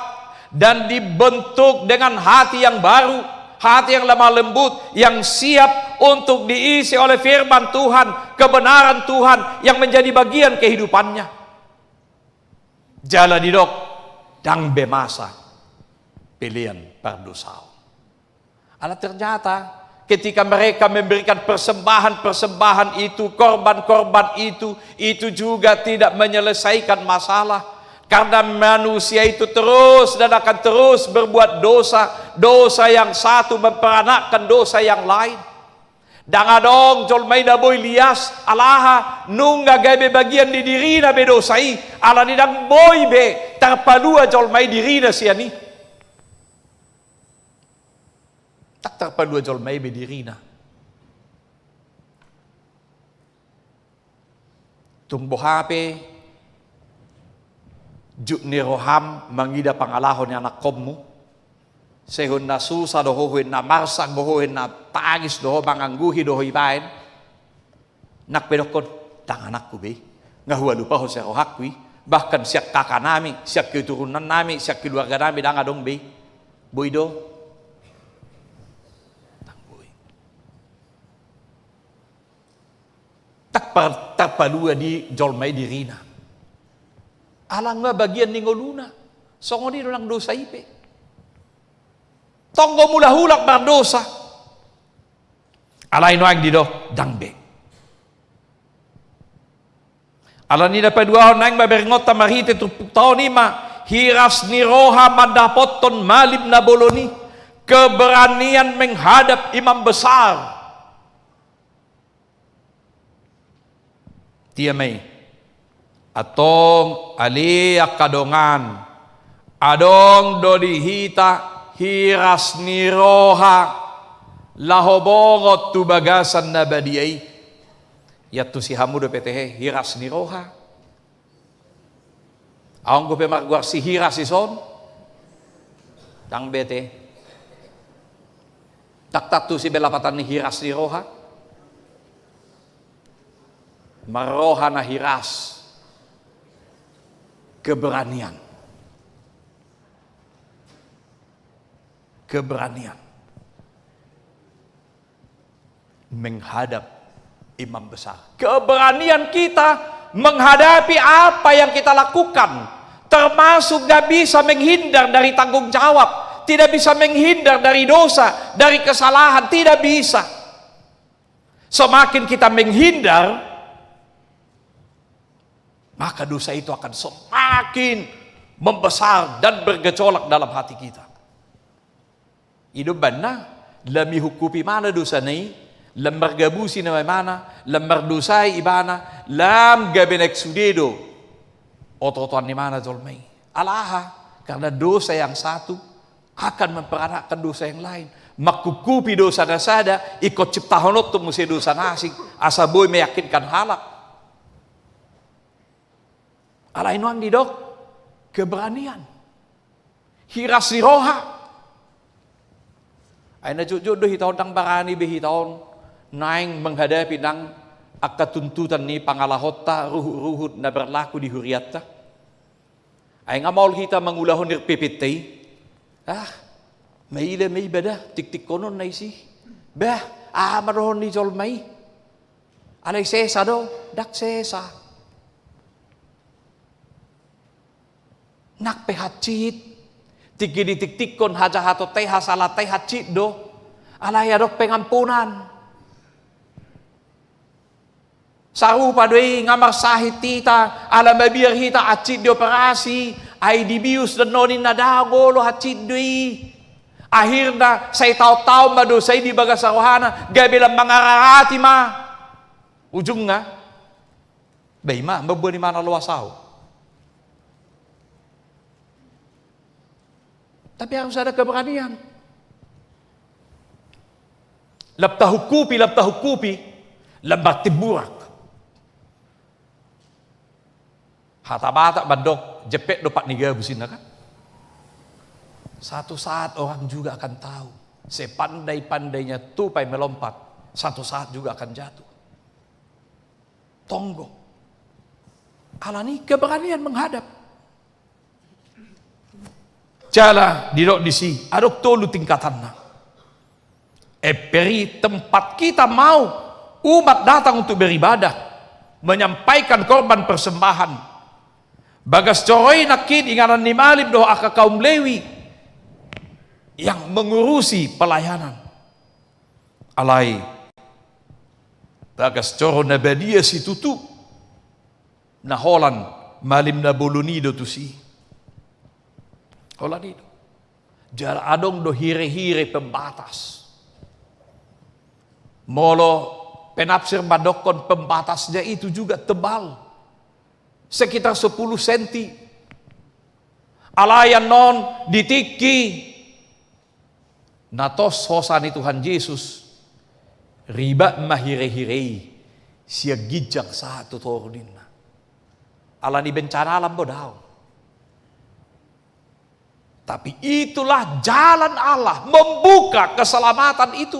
dan dibentuk dengan hati yang baru, hati yang lemah lembut, yang siap untuk diisi oleh firman Tuhan, kebenaran Tuhan yang menjadi bagian kehidupannya. Jala didok, ndang be masa pelean pardosaon. Ala ternyata ketika mereka memberikan persembahan-persembahan itu, korban-korban itu, itu juga tidak menyelesaikan masalah. Karena manusia itu terus dan akan terus berbuat dosa, dosa yang satu memperanakkan dosa yang lain. Ndang adong jolma i na boi lias, alaha, nunga gabe bagian di dirina be dosa i, alani ndang boi be tarpalua jolma i dirina sian i. Ndang tarpalua jolma i be dirina. Tung boha pe jut ni roham mangida pangalaho ni anakkonmu, sehon na susa do ho, hon na marsak do ho, hon na tangis do ho, mangangguhi do ho ibaen, nang pe dokkon, ndang anakku be i, nga hualupahon sian rohangku i, bahkan sian kakanami, sian keturunannami, sian keluarganami ndang adong be i. Boi do? Ndang boi. Ndang par-, tarpalua di jolma i dirina. Ala nga bagian ni ngoluna. Songon i do nang dosa i pe. Tonggo mulak-ulak mardosa. Alai nuaeng didok, ndang be. Alani na paduahon naeng ma berengenta marhite turpukta on i ma, hiras ni roha mandapothon malim na bolon i, keberanian menghadap imam besar. Dia ma i. Antong ale angka dongan, adong do di hita hiras ni roha laho bongot tu bagasan na badia i. Iantusi hamu dope ate hiras ni roha? Adong dope margoar si hiras i son? Ndang be ate. Ndang tantu si be lapatan ni hiras ni roha. Marroha na hiras. Keberanian. Keberanian. Menghadap imam besar. Keberanian kita menghadapi apa yang kita lakukan, termasuk nggak bisa menghindar dari tanggung jawab, tidak bisa menghindar dari dosa, dari kesalahan, tidak bisa. Semakin kita menghindar, maka dosa itu akan semakin membesar dan bergejolak dalam hati kita. I do umbahen na, lam ihungkupi ibana dosana i, lam margabusi nama ibana, lam mardosai ibana, lam gabe naeng sude do oto-otoan ni ibana jolma i. Ala aha? Karena dosa yang satu akan memperanakkan dosa yang lain. Manghungkupi dosa na sada, ingkon ciptahononta muse dosa na asing, asa boi meyakinkan halak. Alai nuaeng didok, keberanian. Hiras ni roha. Ai na jotjot do hita on ndang barani be hita on naeng menghadapi nang angka tuntutan ni pangalahonta ruhut-ruhut na berlaku di hurianta. Ai nga maol hita mangulahon R P P-nta i. Ah, maila ma iba da, tingtingkononna disi. Bah, aha ma dohonon ni jolma i? Alai sesa do, ndang sesa. Nang pe hansit, tingki ditingtingkon hajahatonta i, hasalaanta i hansit do. Alai adong pengampunan. Sarupa do i, nga marsahit hita, ala mabiar hita hansit dioperasi, ai dibius do ninna, ndang olo, hansit do i. Akhirna sai taon-taon ma dosa i di bagasan rohana, gabe lam mangararati ma. Ujungna, bah, i ma mamboan ibana loas ahu. Tapi harus ada keberanian. Lam tahungkupi, lam tahungkupi, lam martimburak. Hata Batak mandok, jempek do pat ni gabus, inna kan? Satu saat orang juga akan tahu. Sepandai-pandainya tupai melompat, satu saat juga akan jatuh. Tonggo. Alani keberanian menghadap. Jala didok disi, adong tolu tingkatanna. Emper i, tempat kita mau umat datang untuk beribadah, menyampaikan korban persembahan. Bagas joro i nangkin inganan ni malim dohot angka kaum Lewi yang mengurusi pelayanan. Alai bagas joro na badia situtu, na holan malim na bolon i do tusi. Holan i do. Jala adong do hire-hire pembatas. Molo penafsir mandokkon pembatasnya itu juga tebal. Sekitar sepuluh senti. Alai annon di tingki na tos hosa ni Tuhan Jesus, ribat ma hire-hire i sian ginjang sahat tu toru ninna. Alani bencana alam do dao. Tapi itulah jalan Allah membuka keselamatan itu.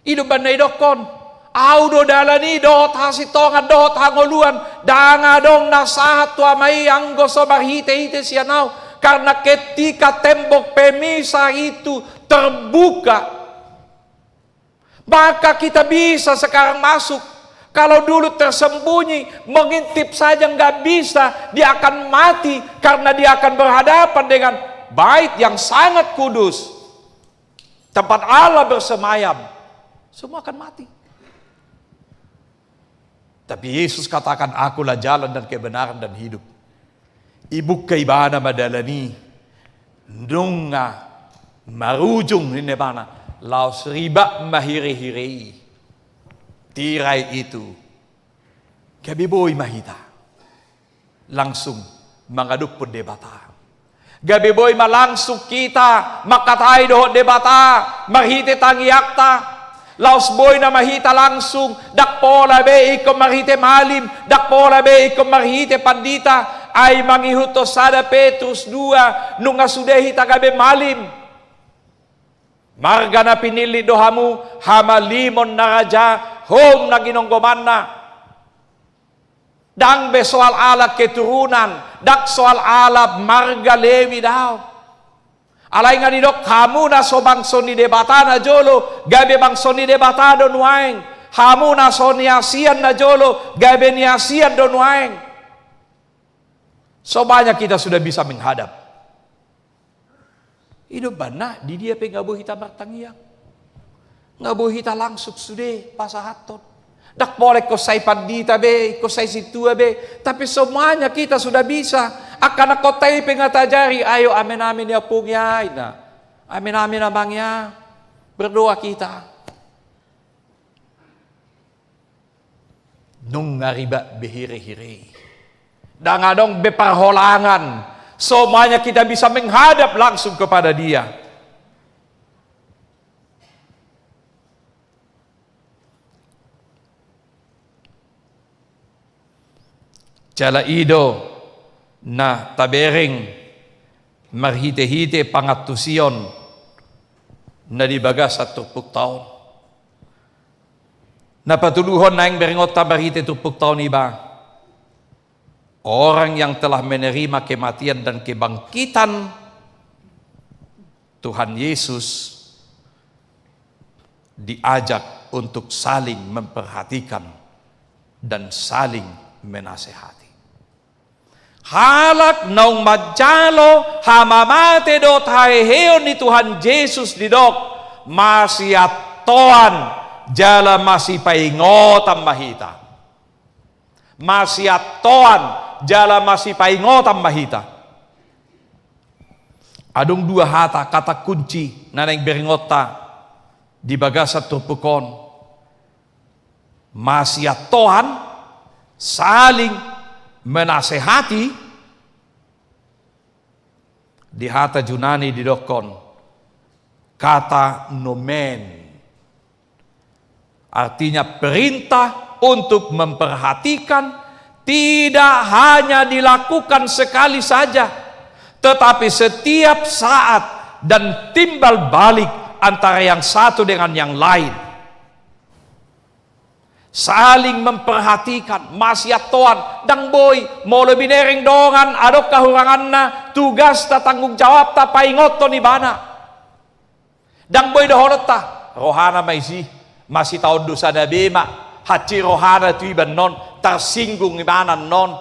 I do umbahen na idokkon, au do dalan i dohot hasintongan dohot hangoluan, ndang adong na sahat tu Ama i anggo so marhite-hite sian au, karena ketika tembok pemisah itu terbuka, maka kita bisa sekarang masuk. Kalau dulu tersembunyi, mengintip saja nggak bisa, dia akan mati karena dia akan berhadapan dengan bait yang sangat kudus. Tempat Allah bersemayam, semua akan mati. Tapi Yesus katakan, "Akulah jalan dan kebenaran dan hidup." Ibuka ibana ma dalan i, nunga marujung ninna ibana, laos ribat ma hire-hire i. Tirai itu, gabe boi ma hita langsung mangadophon Debata. Gabe boi ma langsung hita mangkatai dohot Debata marhite tangiangta. Laos boi nama hita langsung, ndang pola be ingkon marhite malim, ndang pola be ingkon marhite pandita. Ai mangihuthon sada Petrus dua, nunga sude hita gabe malim. Marga na pinillit do hamu, hamalimon na raja, houm na ginonggomanna. Ndang be soal ala keturunan, ndang soal ala marga Lewi dao. Alai nga didok, hamu na so bangso ni Debata najolo, gabe bangso ni Debata do nuaeng. Hamu na so niasian najolo, gabe niasian do nuaeng. So banyak kita sudah bisa menghadap. I do umbahen na di dia pe nga boi hita martangiang. Nga boi hita langsung sude pasahathon. Ndang pola ingkon sai pandita be, ingkon sai sintua be. Tapi semuanya kita sudah bisa. Angka anakkonta i pe nga taajari, ayo amen-amen ya Pung ya, ninna. Amen-amen Amang ya. Berdoa kita. Nunga ribat be hire-hire i. Ndang adong be parholangan. Semuanya kita bisa menghadap langsung kepada Dia. Jala i do na tabereng marhite-hite pangantusion na di bagasan turpukta on. Na patoluhon naeng berengonta marhite turpukta on iba, orang yang telah menerima kematian dan kebangkitan Tuhan Yesus diajak untuk saling memperhatikan dan saling menasehati. Halak naung manjalo hamamate dohot haheheon ni Tuhan Jesus didok, masiantoan jala masipaingotan ma hita. Masiantoan jala masipaingotan ma hita. Adong dua hata, kata kunci na naeng berengonta di bagasan turpuk on. Masiantoan, saling menasehati, di hata Junani didokkon kata nomen. Artinya perintah untuk memperhatikan tidak hanya dilakukan sekali saja, tetapi setiap saat dan timbal balik antara yang satu dengan yang lain. Saling memperhatikan, masiantoan, ndang boi, molo binereng dongan, adong hahuranganna, tugasta tanggung jawabta paingothon ibana. Ndang boi dohononta, rohana ma disi, masitaon dosana be ma, hansit rohana tu iba annon, tarsinggung ibana annon.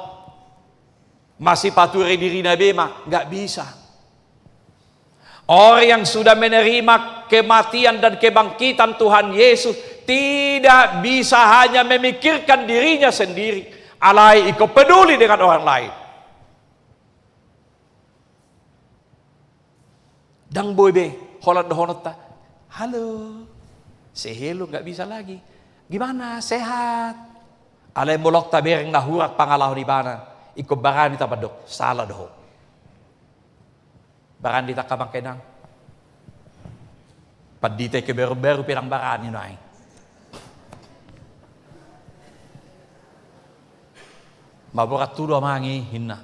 Masipature dirina be ma, nggak bisa. Orang yang sudah menerima kematian dan kebangkitan Tuhan Yesus tidak bisa hanya memikirkan dirinya sendiri, alai ikut peduli dengan orang lain. Ndang boi be holan dohononta, "Halo." Say hello nggak bisa lagi. "Gimana, sehat?" Alai molo tabereng na hurang pangalaho ni ibana, ingkon barani ta mandok, "Sala do ho." Barani ta angka amang inang. Pandita i pe baru-baru pe ndang barani nuaeng. Maborat tudu amang i, ninna.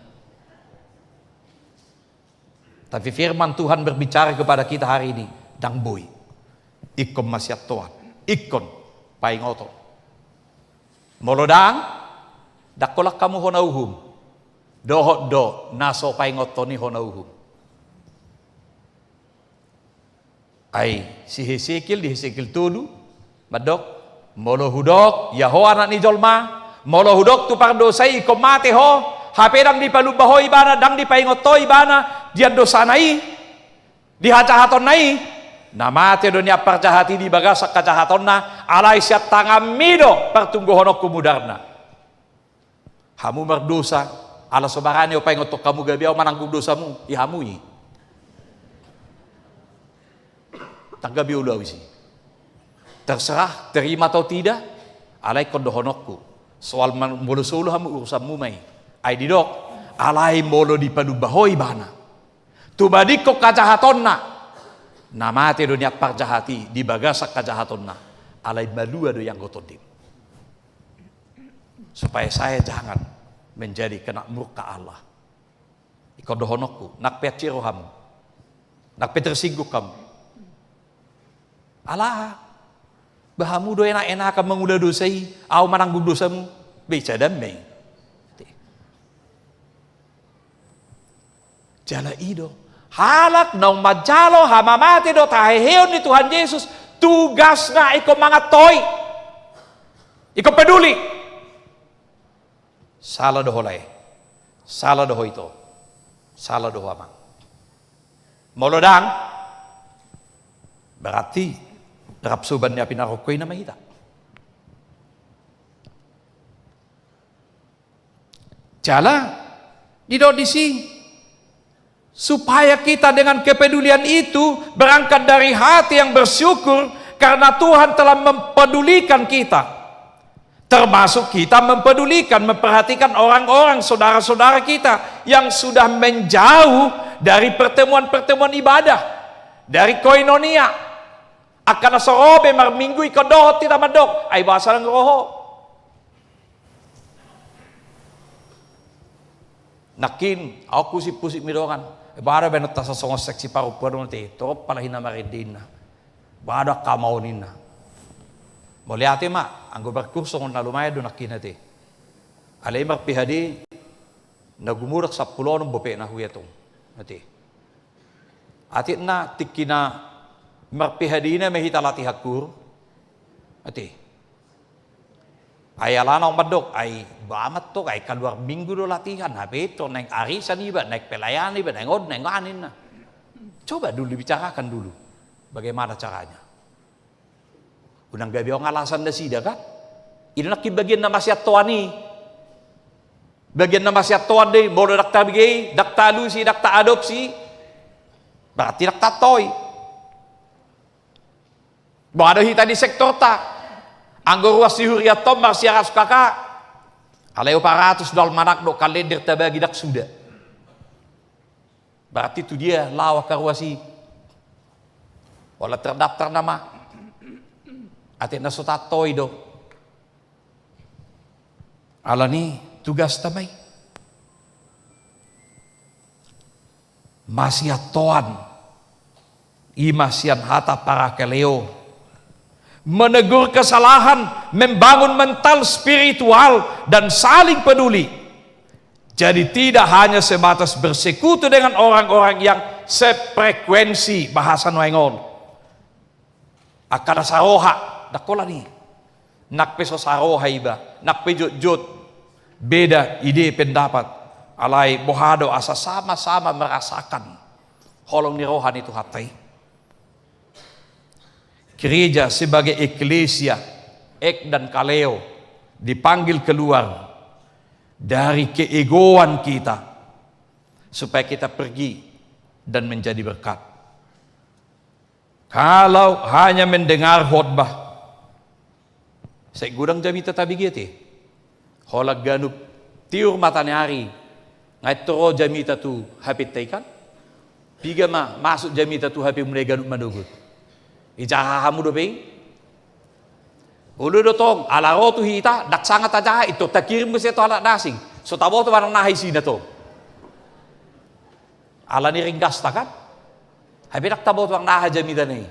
Tapi firman Tuhan berbicara kepada kita hari ini, ndang boi. Ingkon masiantoan, ingkon paingoton. Molo ndang, ndang holan hamu hona uhum. Dohot do na so paingothon i hona uhum. Ai si Hesekiel di Hesekiel tolu mandok, "Molo hudok, ia ho anak ni jolma, molo hudok tu pardosa i, ingkon mate ho, hape ndang dipalumba ho ibana, ndang dipaingot ho ibana di andosana i, di hajahatonna i, na mate do nian parjahat i di bagasan hajahatonna, alai sian tanganmi do partungguhononku mudarna." Hamu mardosa, ala so barani au paingothon hamu gabe au mananggung dosamu, i hamu i. Ndang gabe olo au disi. Terserah, terima atau tidak, alai ingkon dohononku. Soal man-, molo solu hamu urusanmu ma i. Ai didok, alai molo dipalumba ho ibana, tumadingkon hajahatonna, na mate do nian parjahat i di bagasan hajahatonna, alai malua do ianggo tondim. Supaya saya jangan menjadi kena murka Allah. Ingkon dohononku, nang pe ansih ro hamu, nang pe tersinggung hamu. Ala aha? Ba hamu do enak-enakan mangula dosa i, au mananggung dosamu. Be, sada ma i. Jala i do, halak naung manjalo hamamate dohot haheheon ni Tuhan Jesus, tugasna ingkon mangantoi, ingkon peduli. Sala do ho lae, sala do ho ito, sala do ho amang. Molo ndang, berarti rap soban ni api naroko i nama hita. Jala didok disi, supaya kita dengan kepedulian itu berangkat dari hati yang bersyukur karena Tuhan telah mempedulikan kita. Termasuk kita mempedulikan, memperhatikan orang-orang, saudara-saudara kita yang sudah menjauh dari pertemuan-pertemuan ibadah, dari koinonia. Angka na so ro be marminggu ingkon dohot hita mandok, ai boasa ndang ro ho. Nangkin, au pusing-pusing ma i dongan. Boha do baenonta songon seksi parompuan on ate, torop pala hina marende inna. Boha do angka ama on inna. Mauliate ma, anggo barkur songon na lumayan do nangkin ate. Alai mar-P H D, na gumodang sampulu onom bopena huetong. Ate. Atik na tingki na mar-P H D i na ma hita latihan kur. Ate. Ai alana on mandok, ai ba ma antong, ai kaluar minggu do latihan, hape tong naeng arisan iba, naeng pelayanan iba, naeng on, naeng on inna. Coba dulu dibicarakan dulu, bagaimana caranya. Unang gabe on alasan nasida kan. I do nangkin bagian na masiantoan i. Bagian na masiantoan do i, molo ndang tabege i, ndang taalusi, ndang taadopsi, berarti ndang taantoi. Boha do hita di sektorta. Anggo ruas ni hurianta on marsiaratus K K, alai opat ratus do almanak dohot kalender tabagi ndang suda. Berarti tu dia laho angka ruas i? Holan terdaftar nama. Atik na so taantoi do. Alani tugasta ma i. Masiantoan. I ma sian hata parakaleo. Menegur kesalahan, membangun mental spiritual, dan saling peduli. Jadi tidak hanya sebatas bersekutu dengan orang-orang yang sefrekuensi, bahasa nuaeng on. Angka na saroha, ndang holan i. Nang pe so saroha iba, nang pe jotjot, beda ide pendapat, alai boha do asa sama-sama merasakan holong ni roha ni Tuhanta i. Gereja sebagai eklesia, ek dan kaleo, dipanggil keluar dari keegoan kita, supaya kita pergi dan menjadi berkat. Kalau hanya mendengar khotbah, sai godang jamita tabege ate. Holan ganup tiur mataniari, nga ro jamita tu H P-ta i kan? Piga ma masuk jamita tu H P-muna i ganup manogot? Ijaha hamu dope i? Olo do tong, ala ro tu hita, ndang sanga tajaha, i tong takirim muse tu halak na asing. So taboto manang na aha isina tong. Ala ni ringgasta kan? Hape ndang taboto manang na aha jamitana i.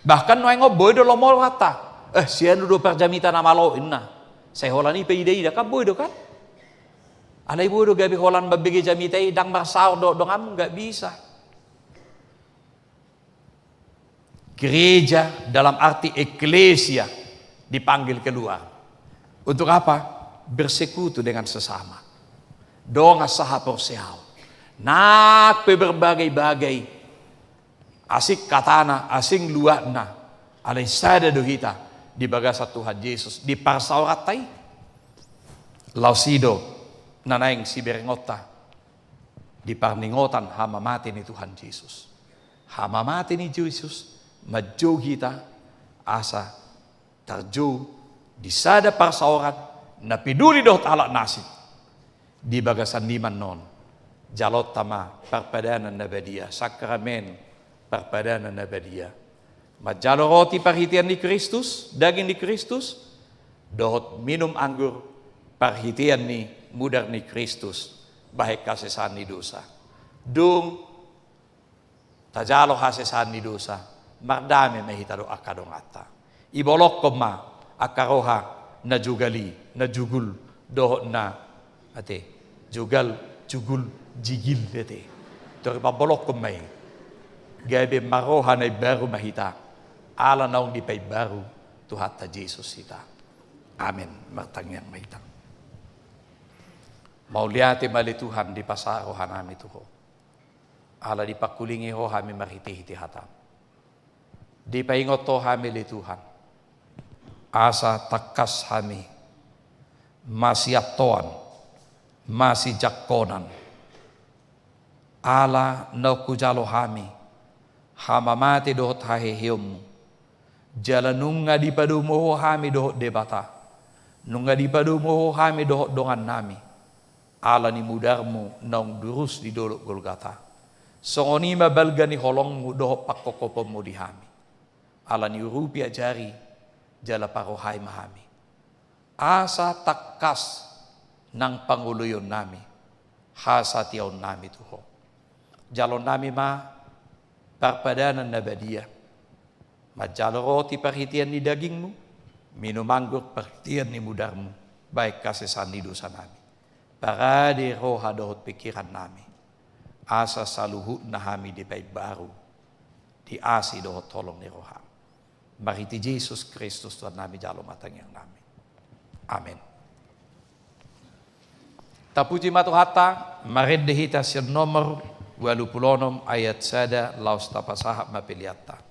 Bahkan nuaeng on boi do lomo rohanta. Eh, sian on do parjamita na malo inna. Sai holan i paida-ida kan boi do kan? Alai boi do gabe holan mambege jamita i ndang marsaor dohot donganmu, nggak bisa. Gereja dalam arti eklesia dipanggil keluar. Untuk apa? Bersekutu dengan sesama. Dongan sahaporseaon. Nang pe berbagai-bagai asing hatana, asing luatna, alai sada do hita di bagasan Tuhan Jesus, di parsaoranta i. Laos i do na naeng siberengonta di parningotan hamamate ni Tuhan Jesus. Hamamate ni Jesus manjou hita asa tarjou di sada parsaoran na peduli dohot halak na asing. Di bagasan i ma annon, jalonta ma parpadanan na badia, sakramen parpadanan na badia. Manjalo roti parhitean ni Kristus, daging ni Kristus, dohot minum anggur parhitean ni mudar ni Kristus, bahen hasesaan ni dosa. Dung tajalo hasesaan ni dosa, mardame ma hita dohot angka donganta. Ibolongkon ma angka roha na jugal i, na jugul, dohot na, ate, jugal, jugul, jigil, ate. Tor ipabolongkon ma i. Gabe marroha na imbaru ma hita. Ala naung dipaimbaru Tuhanta Jesus hita. Amen. Martangiang ma hita. Mauliate ma ale Tuhan dipasahat rohanami tu Ho. Ala dipangkulingi Ho hami marhite-hite hataM. Dipaingot Ho hami ale Tuhan. Asa tangkas hami masiantoan, masijangkonan. Ala naung hujalo hami hamamate dohot haheheonMu. Jala nunga dipadomu Ho hami dohot Debata. Nunga dipadomu Ho hami dohot dongannami. Ala ni mudarMu naung durus di dolok Golgata. Songon i ma balga ni holongMu dohot pangkophoponMu di hami. Ala ni urupi, ajari, jala parrohai ma hami. Asa tangkas nang pangoloionnami, hasatiaonnami tu Ho. Jalonnami ma parpadanan na badia. Manjalo roti parhitean ni dagingMu, minum anggur parhitean ni mudarMu, bahen hasesaan ni dosanami. Parade roha dohot pingkirannami, asa saluhutna hami dipaimbaru di asi dohot holong ni rohaM. Marhite Jesus Kristus Tuhannami, jalo ma tangiangnami. Amen. Tapuji ma Tuhanta, marende hita sian nomor ualu pulu onom ayat sada laos tapasahat ma peleanta.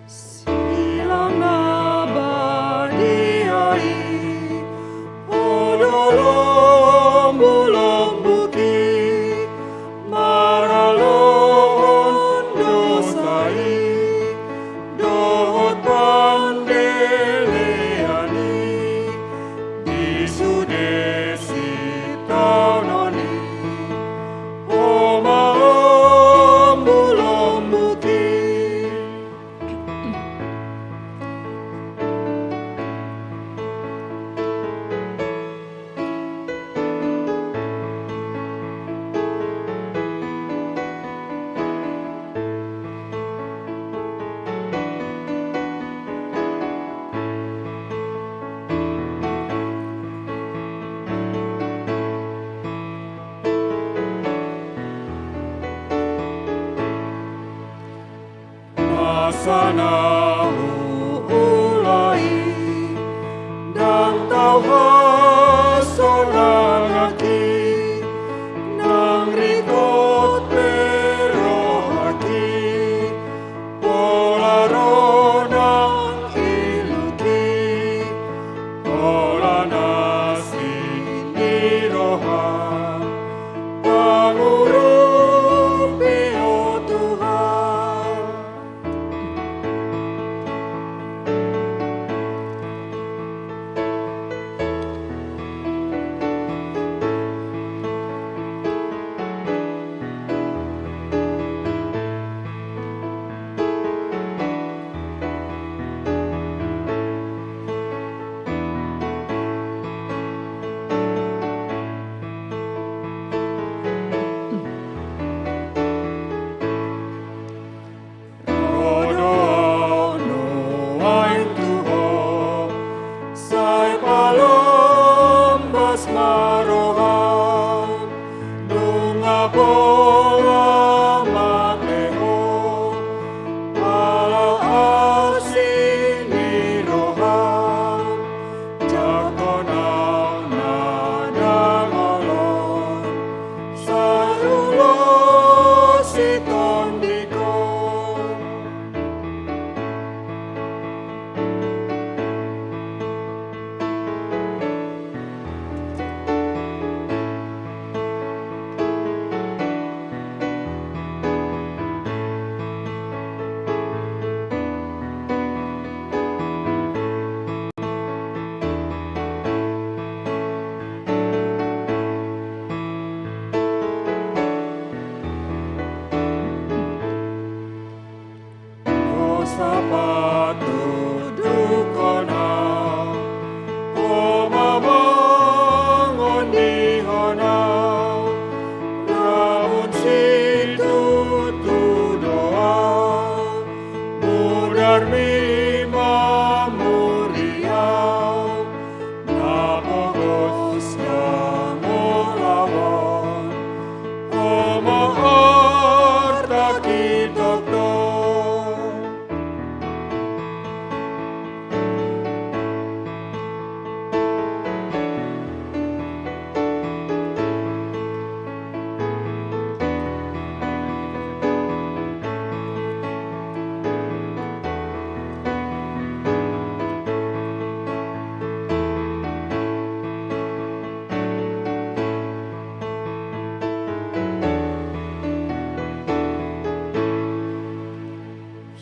Silang na badia i, o do lombulombuk i, maralohon dosa i, dohot pandelean i, di sude sitaonon i, o ma lombulombuk i. Masa na huula i, ndang tau hasonangan i, ndang ringkot be rohangki, pola ro nang illuki, Sapatudukkon au, Ho ma mangondihon au, namun situtu do au, mudarmi mamuri au, na pogos na molaon, Ho ma arta gitoktok.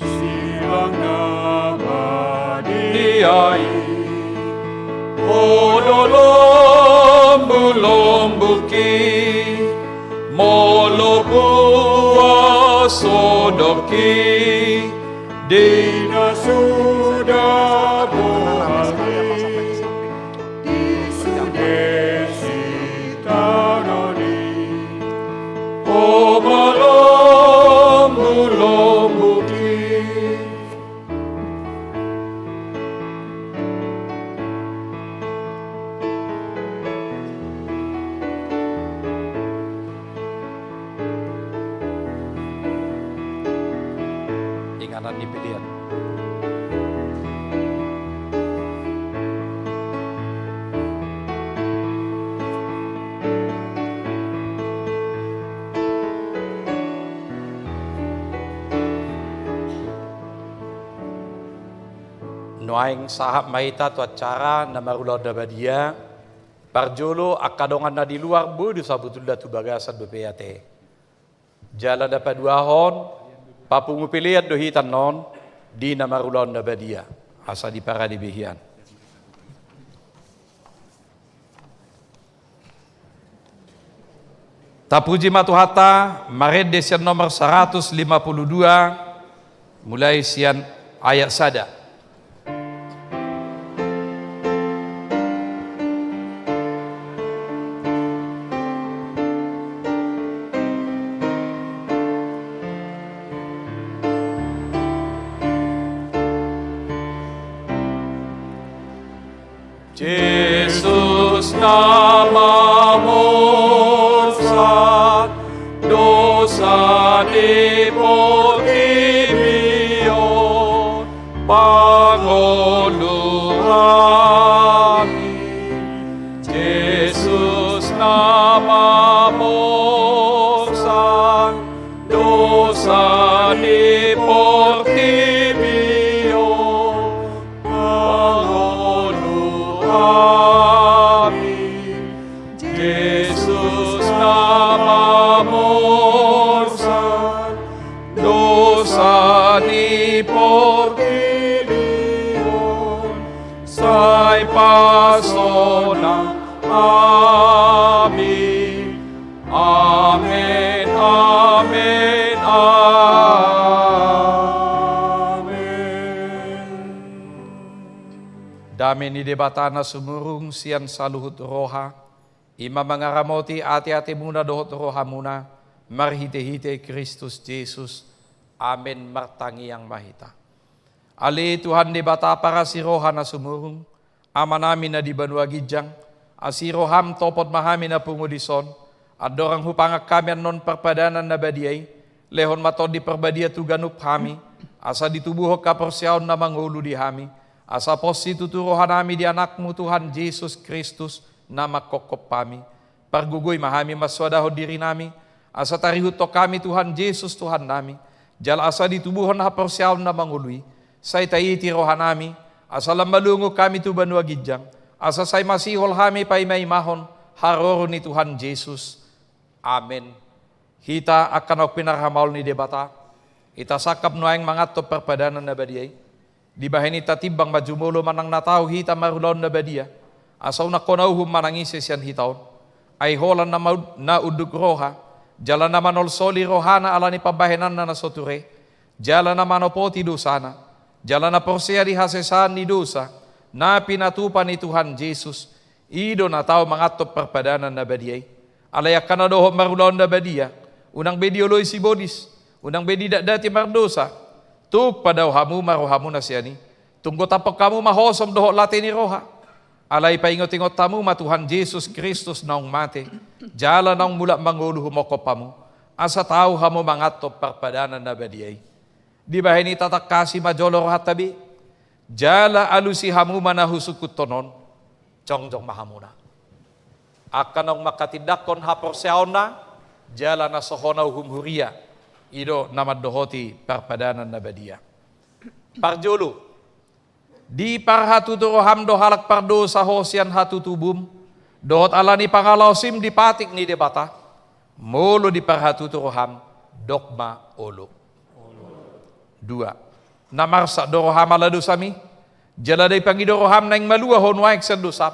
Silang na badia i, Ho do lombulombungki, molo buas sodongki, di na suda bohal i, di sude sitadonon i, Ho ma lombulombungki. Inganan ni pelean. Nuaeng sahat ma hita tu acara na marulaon na badia. Parjolo, angka dongan na di luar, boi do sabotulna tu bagasan dope ate. Jala na paduahon, papungu pelean do hita annon di na marulaon na badia, asa diparade be hian. Tapuji ma Tuhanta, marende sian nomor saratus lima pulu dua, mulai sian ayat sada. Jesus na mamolsat dosa ni portibi on, pangolu hami. Jesus na mamolsat dosa ni portibi on, pangolu hami. Jesus na mamolsat dosa ni portibi on, sai pasonang hami. Amen, amen, amen. Dame ni Debata na sumurung sian saluhut roha, i ma mangaramoti ateatemuna dohot rohamuna, marhitehite Kristus Jesus. Amen. Martangiang ma hita. Ale Tuhan Debata parasi roha na sumurung, Amanami na di banua ginjang, asi roham topot ma hami na pungu dison, andorang hupangan hami annon parpadanan na badia i, lehon ma Tondi Parbadia tu ganup hami, asa ditubuhon haporseaon na mangolu di hami, asa pos situtu rohanami di Anakmu Tuhan Jesus Kristus na manghophop hami. Pargogoi ma hami mansoadahon dirinami, asa tarihuthon hami Tuhan Jesus Tuhannami, jala asa ditubuhon haporseaon na mangolu i, sai taiti rohanami, asa lam malungun hami tu banua ginjang, asa sai masihol hami paimaimahon haroro ni Tuhan Jesus. Amen. Hita angka naung pinarhamaol ni Debata, hita sangkap nuaeng manganhon parpadanan na badia i. Dibahen i tatimbang ma jumolo manang na tau hita marulaon na badia, asa unang hona uhum manang ise sian hita on. Ai holan na maud-, na unduk roha, jala na manolsoli rohana ala ni pambahenanna na so ture, jala na manopoti dosana, jala na porsea di hasesaan ni dosa na pinatupa ni Tuhan Jesus, i do na tau manganthon parpadanan na badia i. Alai angka na dohot marulaon na badia, unang be dioloi sibolis, unang be didatdati mardosa. Tung padao hamu ma rohamuna sian i. Tung gotaphon hamu ma hosom dohot late ni roha. Alai paingot-ingot hamu ma Tuhan Jesus Kristus naung mate, jala naung mulak mangolu humongkop hamu, asa tau hamu manganthon parpadanan na badia i. Dibahen i tatangkasi ma jolo rohanta be, jala alusi hamu ma na husungkunhon on. Jongjong ma hamuna. Angka naung manghatindanghon haporseaonna, jala na so hona uhum huria, i do na mandohoti parpadanan na badia. Parjolo, diparhatutu roham do halak pardosa ho sian hatutubum, dohot ala ni pangalaosim di patik ni Debata, molo diparhatutu roham, dok ma olo. Dua, na marsak do roham ala dosam i, jala dipangido roham naeng malua ho nuaeng sian dosam,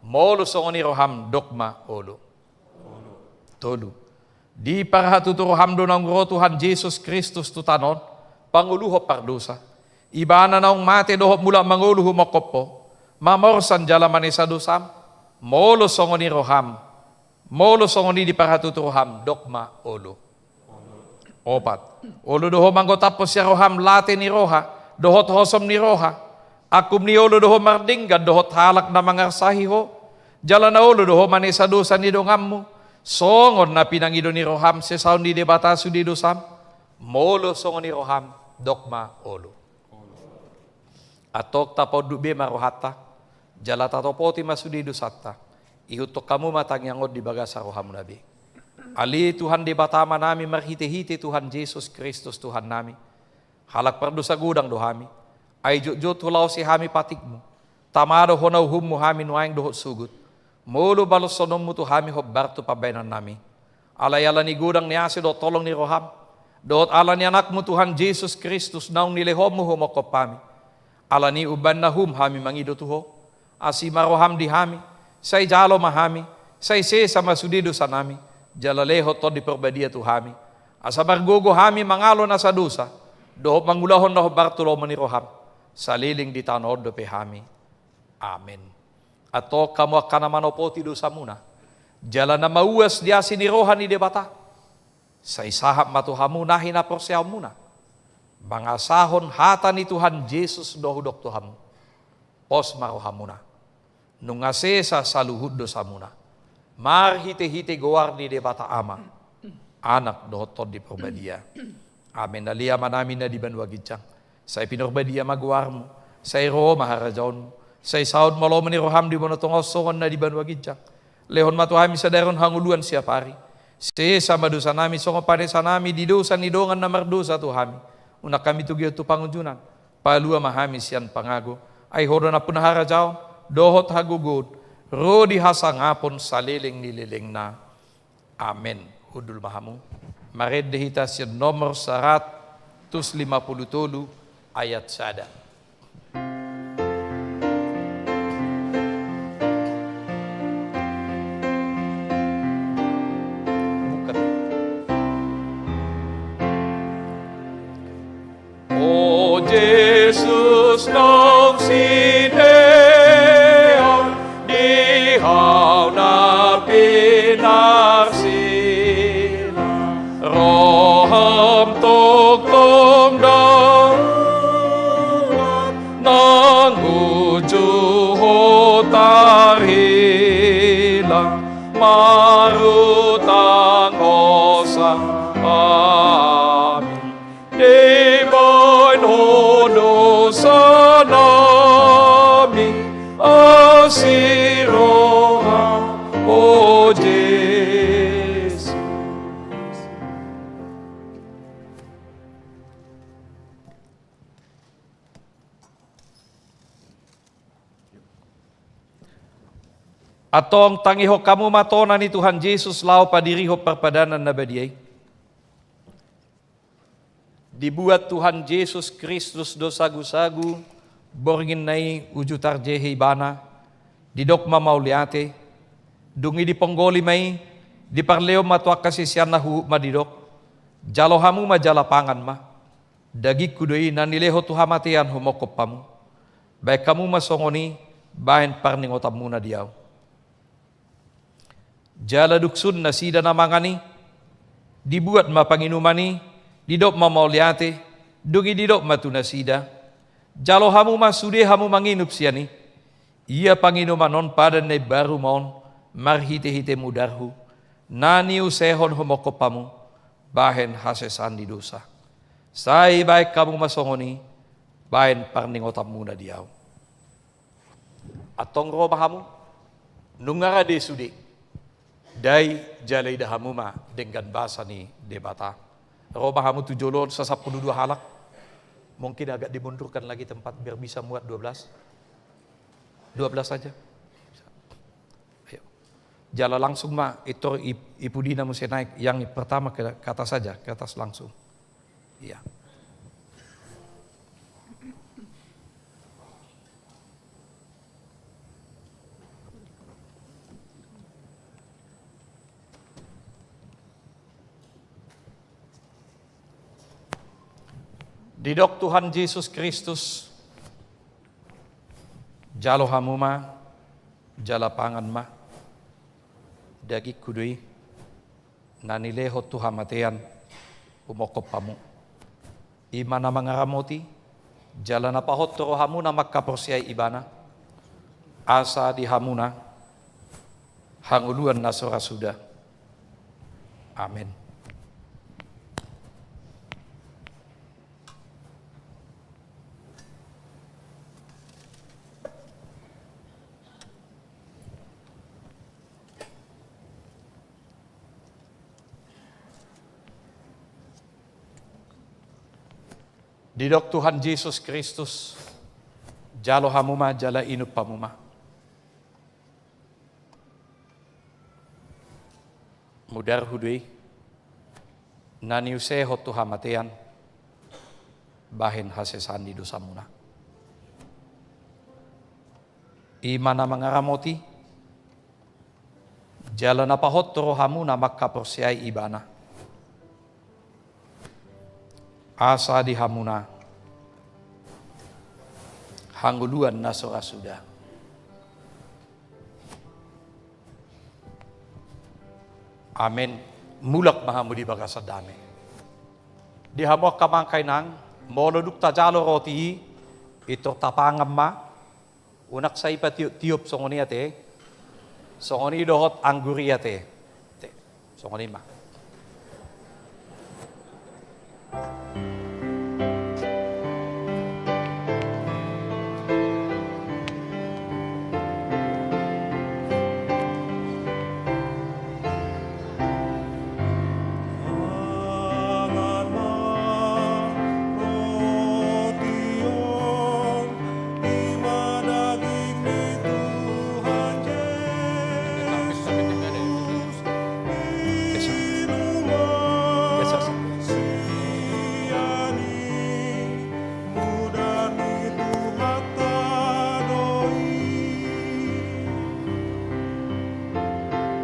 molo songon i roham, dok ma olo. Tolu, diparhatutu roham do naung ro Tuhan Jesus Kristus tu tano on, pangoluhon pardosa. Ibana naung mate dohot mulak mangolu humongkop ho, mamorsan jala manesa dosam, molo songon i roham, molo songon i diparhatutu roham, dok ma olo. Opat, olo do ho manggotaphon sian roham late ni roha, dohot hosom ni roha, angkup ni olo do ho mardenggan dohot halak na mangarsahi ho, jala na olo do ho manesa dosa ni donganmu, songon na pinangido ni roham sesaon ni Debata sude dosam, molo songon i roham, dok ma olo. Antong tapaunduk be ma rohanta, jala tatopoti ma sude dosanta, ihuthon hamu ma tangiang on di bagasan rohamuna be. Ale Tuhan Debata Amanami marhite-hite Tuhan Jesus Kristus Tuhannami, halak pardosa godang do hami, ai jotjot hulaosi hami patikmu, tama do hona uhummu hami nuaeng dohot sogot, molo baloshononmu tu hami hombar tu pambahenannami. Alai ala ni godang ni asi dohot holong ni roham, dohot ala ni Anakmu Tuhan Jesus Kristus naung nilehonmu humongkop hami, ala ni i umbahen na hum hami mangido tu ho, asi ma roham di hami, sai jalo ma hami, sai sesa ma sude dosanami, jala lehon Tondi Parbadia tu hami, asa margogo hami mangalo nasa dosa, dohot mangulahon na hombar tu lomo ni roham, saleleng di tano on dope hami. Amen. Antong hamu angka na manopoti dosamuna, jala na mauas di asi ni roha ni Debata, sai sahat ma tu hamu na hinaporseaonmuna, mangasahon hata ni Tuhan Jesus do hudok tu hamu. Pos ma rohamuna. Nunga sesa saluhut dosamuna, marhite-hite goar ni Debata Ama, Anak dohot Tondi Parbadia. Amen. Ale Amanami na di banua ginjang, sai pinarbadia ma goarmu, sai ro ma harajaonmu, sai saut ma lomo ni roham di banua tonga on songon na di banua ginjang. Lehon ma tu hami sadari on hangoluan siapari. Sesa ma dosanami songon panesanami di dosa ni dongan na mardosa tu hami. Unang hami togihon tu pangunjunan. Palua ma hami sian pangago. Ai Ho do nampuna harajaon, dohot hagogoon, ro di hasangapon saleleng ni lelengna. Amen. Hundul ma hamu. Marende hita sian nomor saratus lima pulu tolu ayat sada. O Jesus, naung silean di hau na pinarsilang, roham tongtong daulat, nang uju Ho tarhilang, marutang hosa hami. Dibaen Ho dosanami, asi roham, o Jesus. Antong tangihon hamu ma tona ni Tuhan Jesus laho padirihon parpadanan na badia i. Dibuat Tuhan Jesus Kristus do sagusagu, borngin na i uju tarjehe Ibana, didok ma mauliate, dung i diponggoli ma i, diparlehon ma tu angka siseanna huhut ma didok: Jalo hamu ma jala pangan ma. Dagingku do i na nilehon tu hamatean humongkop hamu. Bahen hamu ma songon i bahen parningotanmuna di ahu. Jala dung sun nasida na mangan i, dibuat ma panginuman i, didok ma mauliate, dung i didok ma tu nasida: Jalo hamu ma sude hamu manginum sian i. Ia panginuman on padan na imbaru ma on marhitehite mudarhu, na niusehon humongkop hamu bahen hasesaan ni dosa. Sai bahen hamu ma songon i bahen parningotanmuna di ahu. Antong ro ma hamu, nunga rade sude, dai jala ida hamu ma denggan basa ni Debata. Ro ma hamu tu jolo on, sasampulu dua halak. Mungkin agak dimundurkan lagi tempat biar bisa muat dua belas. Dua belas saja. Ayo. Jala langsung ma, itu ip-, ipudina muse naik, yang pertama ke, ke atas saja, ke atas langsung. Iya. Didok Tuhan Jesus Kristus: Jalo hamu ma, jala pangan ma. Dagingku do i na nilehon tu hamatean humongkop hamu. I ma na mangaramoti, jala na pahothon rohamuna mangkaporseai ibana, asa di hamuna hangoluan na so ra suda. Amen. Didok Tuhan Jesus Kristus: Jalo hamu ma, jala inum hamu ma. Mudarhu do i na niusehon tu hamatean bahen hasesaan ni dosamuna. I ma na mangaramoti, jala na pahothon rohamuna mangkaporseai ibana, asa di hamuna hangoluan na so ra suda. Amen. Mulak ma hamu di bagasan dame. Di hamu angka amang inang, molo dung tajalo roti i, pintor tapangan ma. Unang sai patiop-tiop songon i ate. Songon i dohot anggur i ate. Te, songon i ma.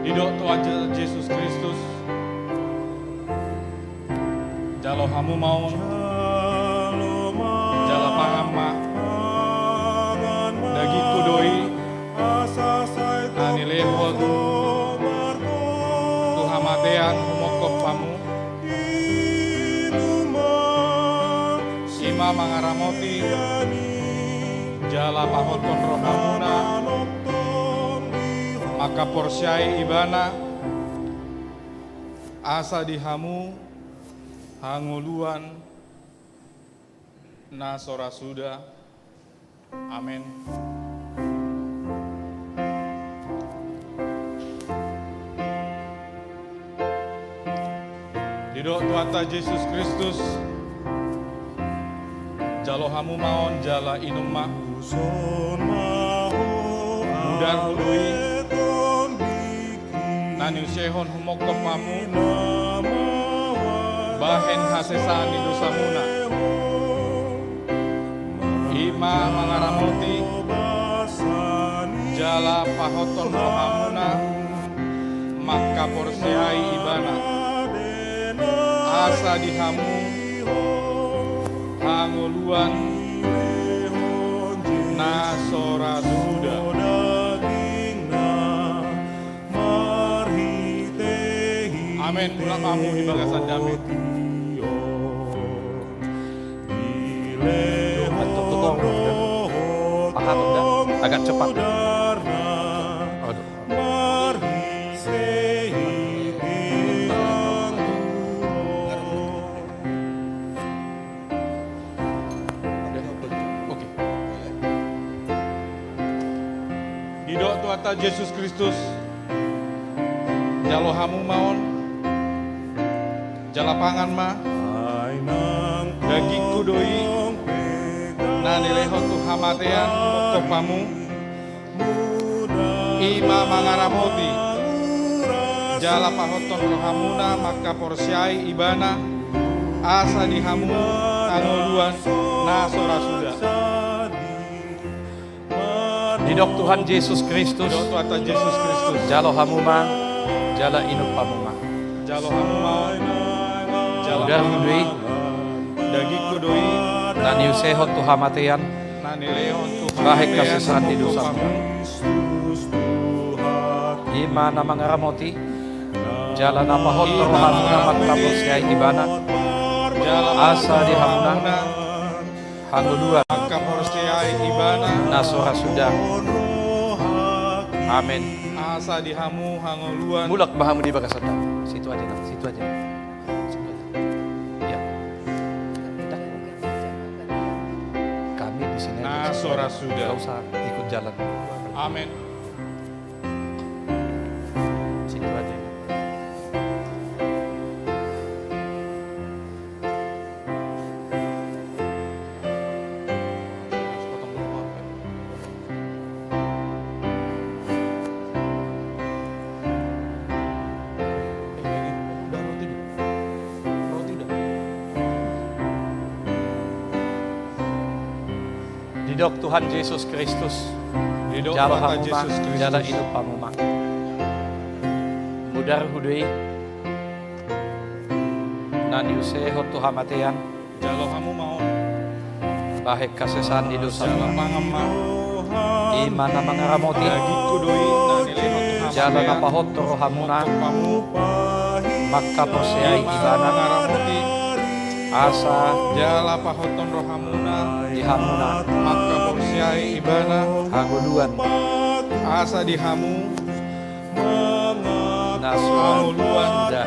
Didok Tuhan Je-, Jesus Kristus: Jalo hamu ma on, jala pangan ma. Dagingku do i na nilehon tu hamatean humongkop hamu. I ma mangaramoti jala pahothon rohamuna mangkaporseai ibana, asa di hamu hangoluan na so ra suda. Amen. Didok Tuhanta Jesus Kristus: Jalo hamu ma on jala inum ma. Mudarhu do i na niusehon humongkop hamu bahen hasesaan ni dosamuna. I ma mangaramoti jala pahothon rohamuna mangkaporseai ibana, asa di hamu Tuhan, na so ra suda. Amen. Mulak ma hamu di bagasan dame. Agak cepat. Aduh. Oke. Didok Tuhanta Jesus Kristus, jalo hamu ma on, jala pangan ma, dagingku do i, na nilehon tu hamatean, mongkop hamu. I ma mangaramoti, jala pahothon rohamuna mangkaporseai Ibana, asa di hamu hangoluan na so ra suda. Didok Tuhan Jesus Kristus, didok Tuhanta Jesus Kristus, jalo hamu ma, jala inum hamu ma. Jalo hamu ma, jala pangan ma. Mudarhu do i, dagingku do i, na niusehon tu hamatean, na nilehon tu hamatean, bahen hasesaan ni dosa. I ma na mangaramoti, jala na pahothon rohamuna mangkaporseai Ibana, asa di hamuna hangoluan, mangkaporseai Ibana, na so ra suda. Amen. Asa di hamu hangoluan. Mulak ma hamu di bagasan dame. Situ aja, Nak. Situ aja. Situ aja. Iya. Dah. Kami di sini aja. Na so ra suda. Nggak usah ikut jalan. Amen. Situ aja. Didok Tuhan Jesus Kristus, didok jalo Tuhan hamu ma, Jesus Kristus, jala inum hamu ma. Mudarhu do i, na niusehon tu hamatean, jalo hamu ma on, bahen hasesaan ni dosa. Jala pangan ma. I ma na mangaramoti, dagingku do i, na nilehon tu hamatean, jala na pahothon rohamuna, mongkop hamu, mangkaporseai Ibana, i ma na mangaramoti, asa, jala pahothon rohamuna, di hamuna, mangkaporseai Ibana, hangoluan, asa di hamu, na so ra suda.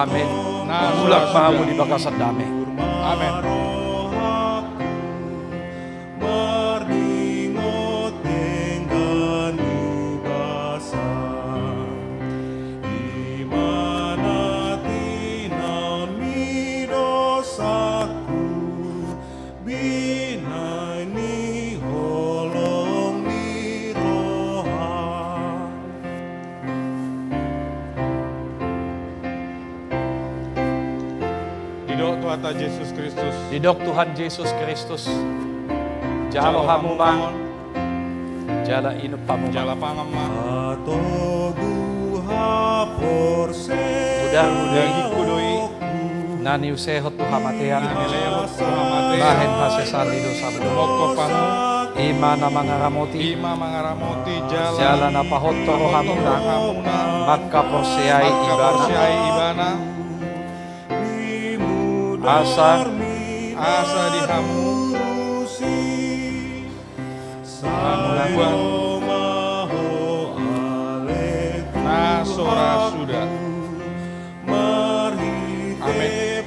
Amen. Mulak ma hamu di bagasan dame. Amen. Binahen ni holong ni roha. Didok Tuhanta Jesus Kristus. Didok Tuhan Jesus Kristus. Jalo hamu ma on. Jala inum hamu ma. Jala pangan ma. Mudarhu do i. Dagingku do i. Na niusehon tu hamatean. Na nilehon tu hamatean. Bahen hasesaan ni dosa. Mongkop hamu. I ma na mangaramoti. I ma mangaramoti jala. Jala na pahothon rohamuna. Pahothon rohamuna. Mangkaporseai Ibana. Mangkaporseai Ibana. Asa. Asa di hamu. Hangoluan. Na so ra suda. Amen.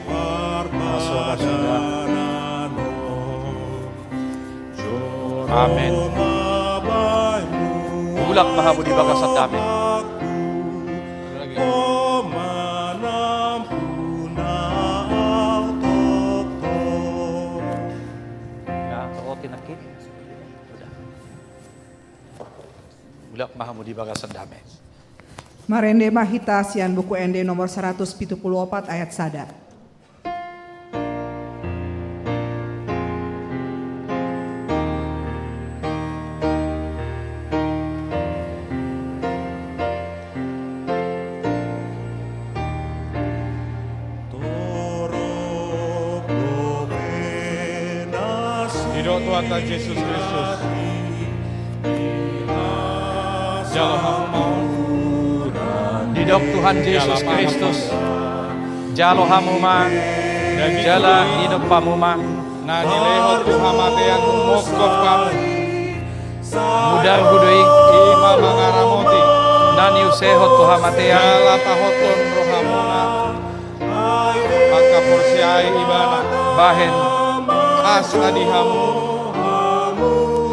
Na so ra suda. Amen. Mulak ma hamu di bagasan dame. Mulak ma hamu di bagasan dame. Marende ma hita sian Buku Ende nomor saratus pitu pulu opat ayat sada. Didok Tuhanta Jesus Kristus. Jalo hamu ma on. Didok Tuhan Jesus Kristus. Jalo hamu ma. Jala inum hamu ma. Na nilehon tu hamatean mongkop hamu. Mudarhu do i. I ma mangaramoti. Na niusehon tu hamatean. Jala pahothon rohamuna. Mangkaporseai ibana. Bahen. Asa di hamu.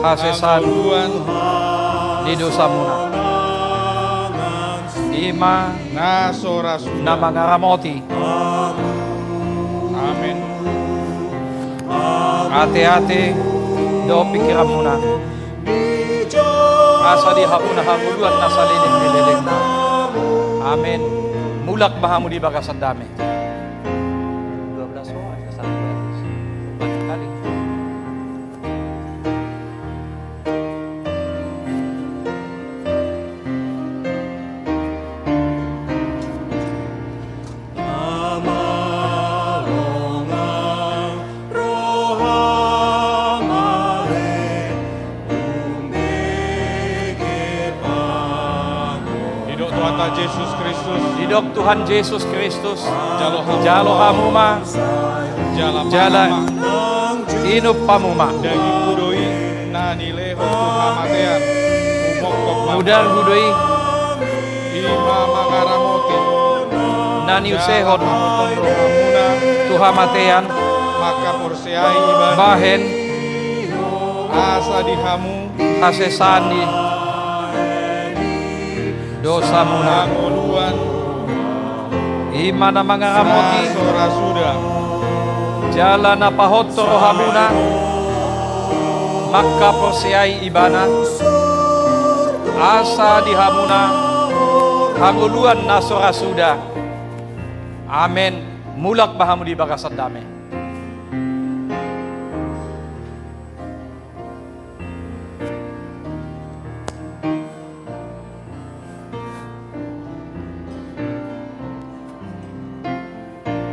Hasesaan. Hangoluan. Di dosamuna. I ma. Na so ra suda. Na mangaramoti. Amen. Ateate. Dohot pingkiranmuna. Asa di hamuna hangoluan na saleleng ni lelengna. Amen. Mulak ma hamu di bagasan dame. Dua belas orang, asa satu baris. Banyak kali. Didok Tuhanta Jesus Kristus. Didok Tuhan Jesus Kristus. Jalo hamu. Jalo hamu ma. Jala. Jala. Inum hamu ma. Dagingku do i. Na nilehon tu hamatean. Mongkop hamu. Mudarhu do i. I ma mangaramoti. Na niusehon. Jala pahothon rohamuna. Tu hamatean. Mangkaporseai ibana. Bahen. Asa di hamu. Hasesaan ni. Dosamuna. Hangoluan. I ma na mangaramoti. Na so ra suda. Jala na pahothon rohamuna. Mangkaporseai ibana. Asa di hamuna. Hangoluan na so ra suda. Amen. Mulak ma hamu di bagasan dame.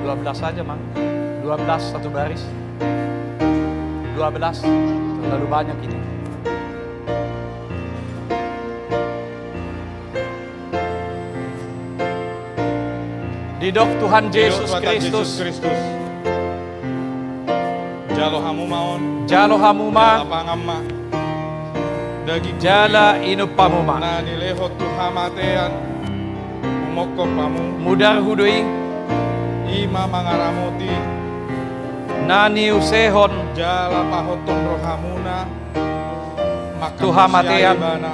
Dua belas saja, Mang. Dua belas satu baris. Dua belas. Terlalu banyak ini. Didok Tuhan Jesus Kristus. Jalo hamu ma on. Jalo hamu ma. Jala pangan ma. Dagingku do i. Jala inum hamu ma. Na nilehon tu hamatean. Mongkop hamu. Mudarhu do i. I ma mangaramoti. Na niusehon. Jala pahothon rohamuna. Tu hamatean. Mangkaporseai ibana.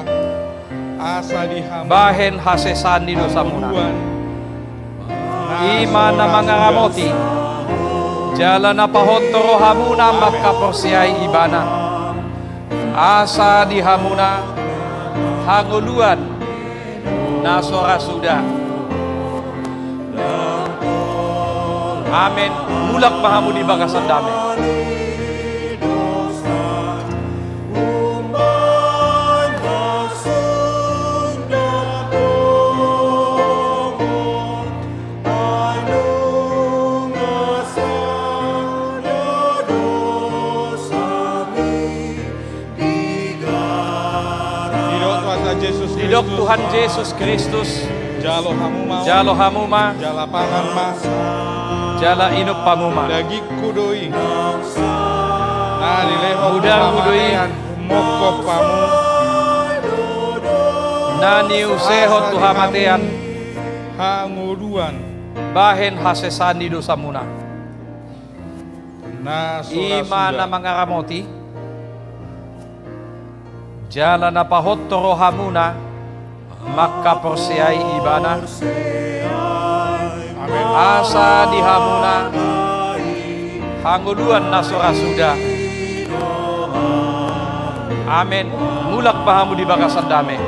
Asa di hamu. Bahen hasesaan ni dosamuna. Hangoluan. I ma na mangaramoti. Jala na pahothon rohamuna. Amen. Mangkaporseai ibana. Asa di hamuna. Hangoluan. Na so ra suda. Amen. Mulak ma hamu di bagasan dame. Didok Tuhanta Jesus Kristus. Didok Tuhan Jesus Kristus. Jalo hamu ma. Jalo hamu ma. Jala pangan ma. Jala inum hamu ma. Dagingku do i. Na nilehon tu hamatean. Mudarhu do i. Mongkop hamu. Na niusehon tu hamatean. Asa di hamu. Hangoluan. Bahen hasesaan ni dosamuna. Na so ra suda. I ma na mangaramoti. Jala na pahothon rohamuna. Mangkaporseai ibana. Amen. Asa di hamuna. Hangoluan na so ra suda. Amen. Mulak ma hamu di bagasan dame.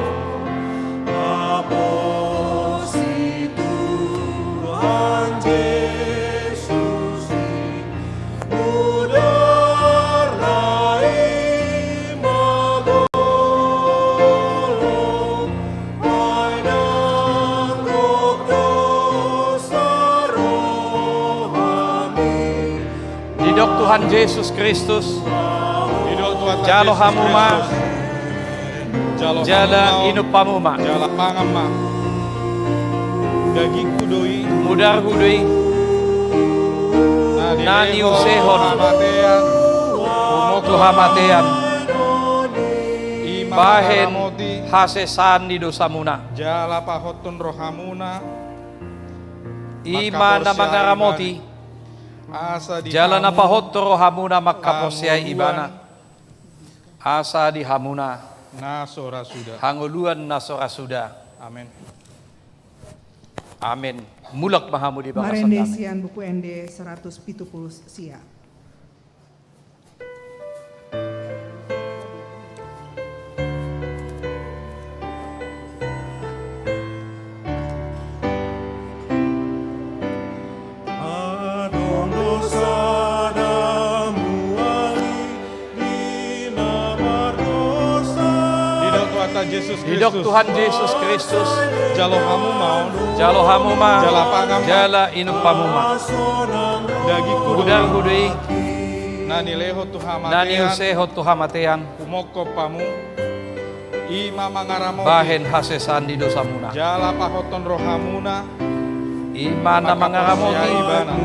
Didok Tuhan Jesus Kristus. Jalo hamu ma. Jalo hamu ma. Jala inum hamu ma. Jala pangan ma. Dagingku do i. Mudarhu do i. Na niusehon tu hamatean. Bahen hasesaan ni dosamuna. Jala pahothon rohamuna. I ma na mangaramoti. Jala na pahothon rohamuna mangkaporseai ibana. Asa di hamuna. Na so ra suda. Hangoluan na so ra suda. Amen. Amen. Mulak ma hamu di bagasan dame. Marende sian Buku Ende seratus pitu puluh sia. Adong do sada muali di na mardosa. Didok Tuhan Jesus Kristus. Didok Tuhan Jesus Kristus. Jalo hamu ma on. Jalo hamu ma. Jala pangan ma. Jala inum hamu ma. Dagingku do i. Mudarhu do i. Na nilehon tu hamatean. Na niusehon tu hamatean. Humongkop hamu. I ma mangaramoti. Bahen hasesaan ni dosamuna. Jala pahothon rohamuna. I ma na mangaramoti. Mangkaporseai ibana.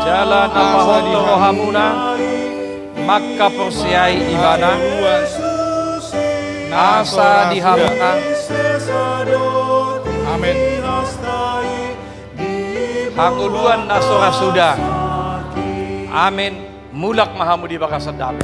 Jala na pahothon rohamuna. Mangkaporseai ibana. Asa di hamuna. Amen. Hangoluan na so ra suda. Amen. Mulak ma hamu di bagasan dame.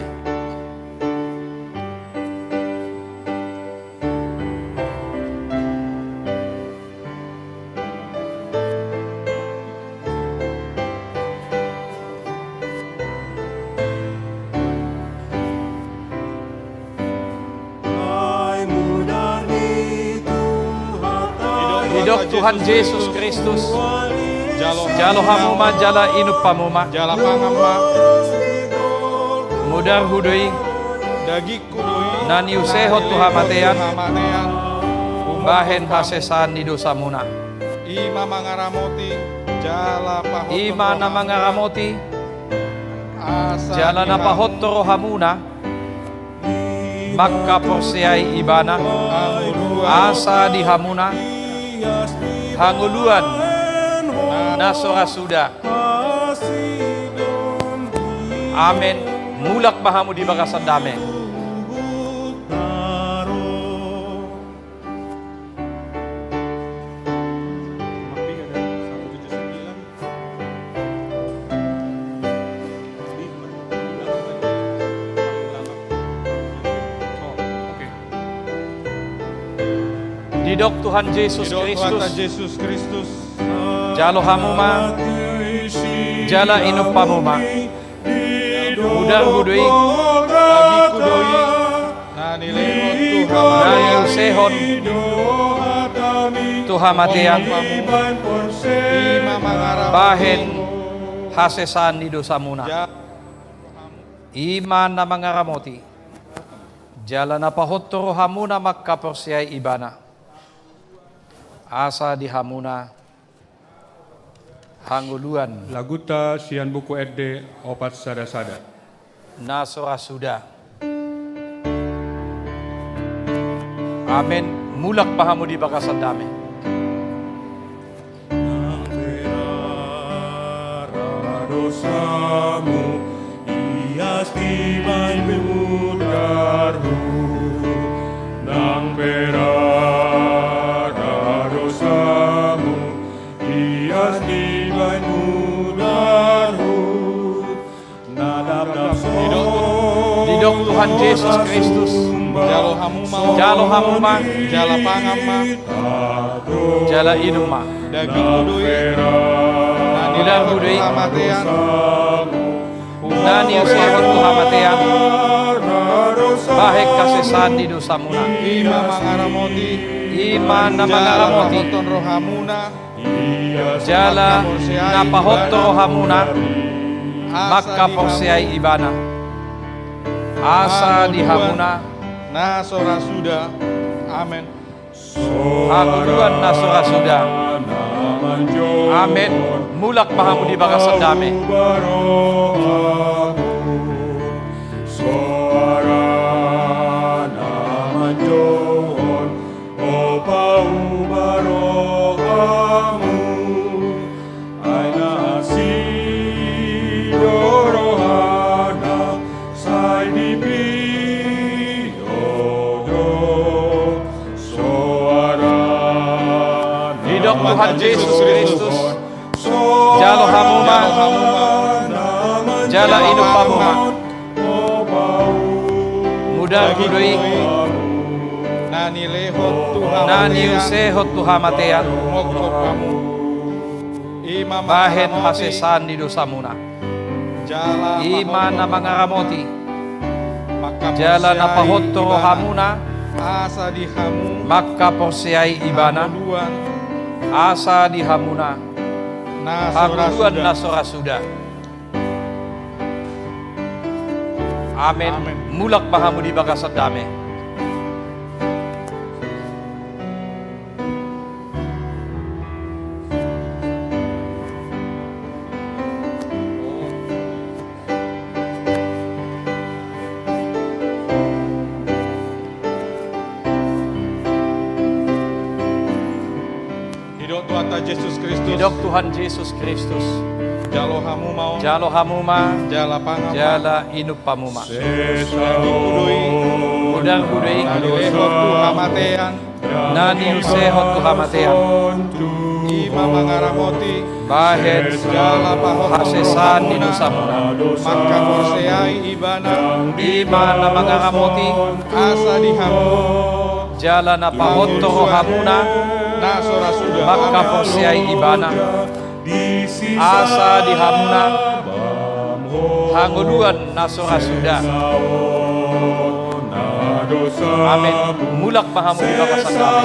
Didok Tuhan Jesus Kristus. Jalo hamu ma jala inum hamu ma. Jala pangan ma. Mudarhu do i. Daging Na niusehon tu hamatean, bahen hasesaan ni dosamuna. I ma na mangaramoti, jala na pahothon rohamuna, mangkaporseai Ibana, asa di hamuna hangoluan na so ra suda. Amen. Mulak ma hamu di bagasan dame. Didok Tuhan Jesus Kristus. Jalo hamu ma, jala inum hamu ma. Udarhu do i, dagingku do i, na niusehon tu hamatean, bahen hasesaan ni dosamuna. I ma na mangaramoti, jala na pahothon rohamuna mangkaporseai Ibana. Asa di hamuna hangoluan. Laguta sian Buku Ende opat sada sada. Na so ra suda. Amen. Mulak ma hamu di bagasan dame. Nang pe rara dosamu, ias dibaen mudarhu. Nang pe rara dosamu, ias dibaen mudarhu. Didok Tuhan Jesus Kristus. Jalo hamu ma. Jalo hamu ma. Jala pangan ma. Jala inum ma. Dagingku do i. Udarhu do i. Na niusehon tu hamatean, bahen hasesaan ni dosamuna. I ma na mangaramoti. I ma na mangaramoti. Jala na pahothon rohamuna. Jala na pahothon rohamuna. Mangkaporseai Ibana. Asa di hamuna. Na so ra suda. Amen. Hangoluan na so ra suda. Amen. Mulak ma hamu di bagasan dame. Soara Tuhan Jesus Kristus, jalo hamu ma, jala inum hamu ma. Mudarhu do i, na nilehon tu hamatean, na niusehon tu hamatean, mongkop hamu. I ma mangaramoti, bahen hasesaan ni dosamuna. Jala i ma na pahothor, mangaramoti, jala na pahothor rohamuna, asa di hamu, mangkaporseai Ibana, hangoluan, asa di hamuna, na so ra suda, hangoluan na so ra suda. Amen. Amen. Mulak ma hamu di bagasan dame. Didok Tuhanta Jesus Kristus. Didok Tuhan Jesus Kristus. Jalo hamu ma on. Jalo hamu ma. Jala pangan ma. Jala inum hamu ma. Dagingku do i. Mudarhu do i. Na nilehon tu hamatean, na niusehon tu hamatean. I ma mangaramoti, bahen, jala pahothor, hasesaan ni dosamuna. Mangkaporseai Ibana. I ma na mangaramoti, asa di hamu, jala na pahothor rohamuna, na so ra suda, mangkaporseai Ibana, asa di hamuna, hangoluan na so ra suda. Amen. Mulak ma hamu di bagasan dame.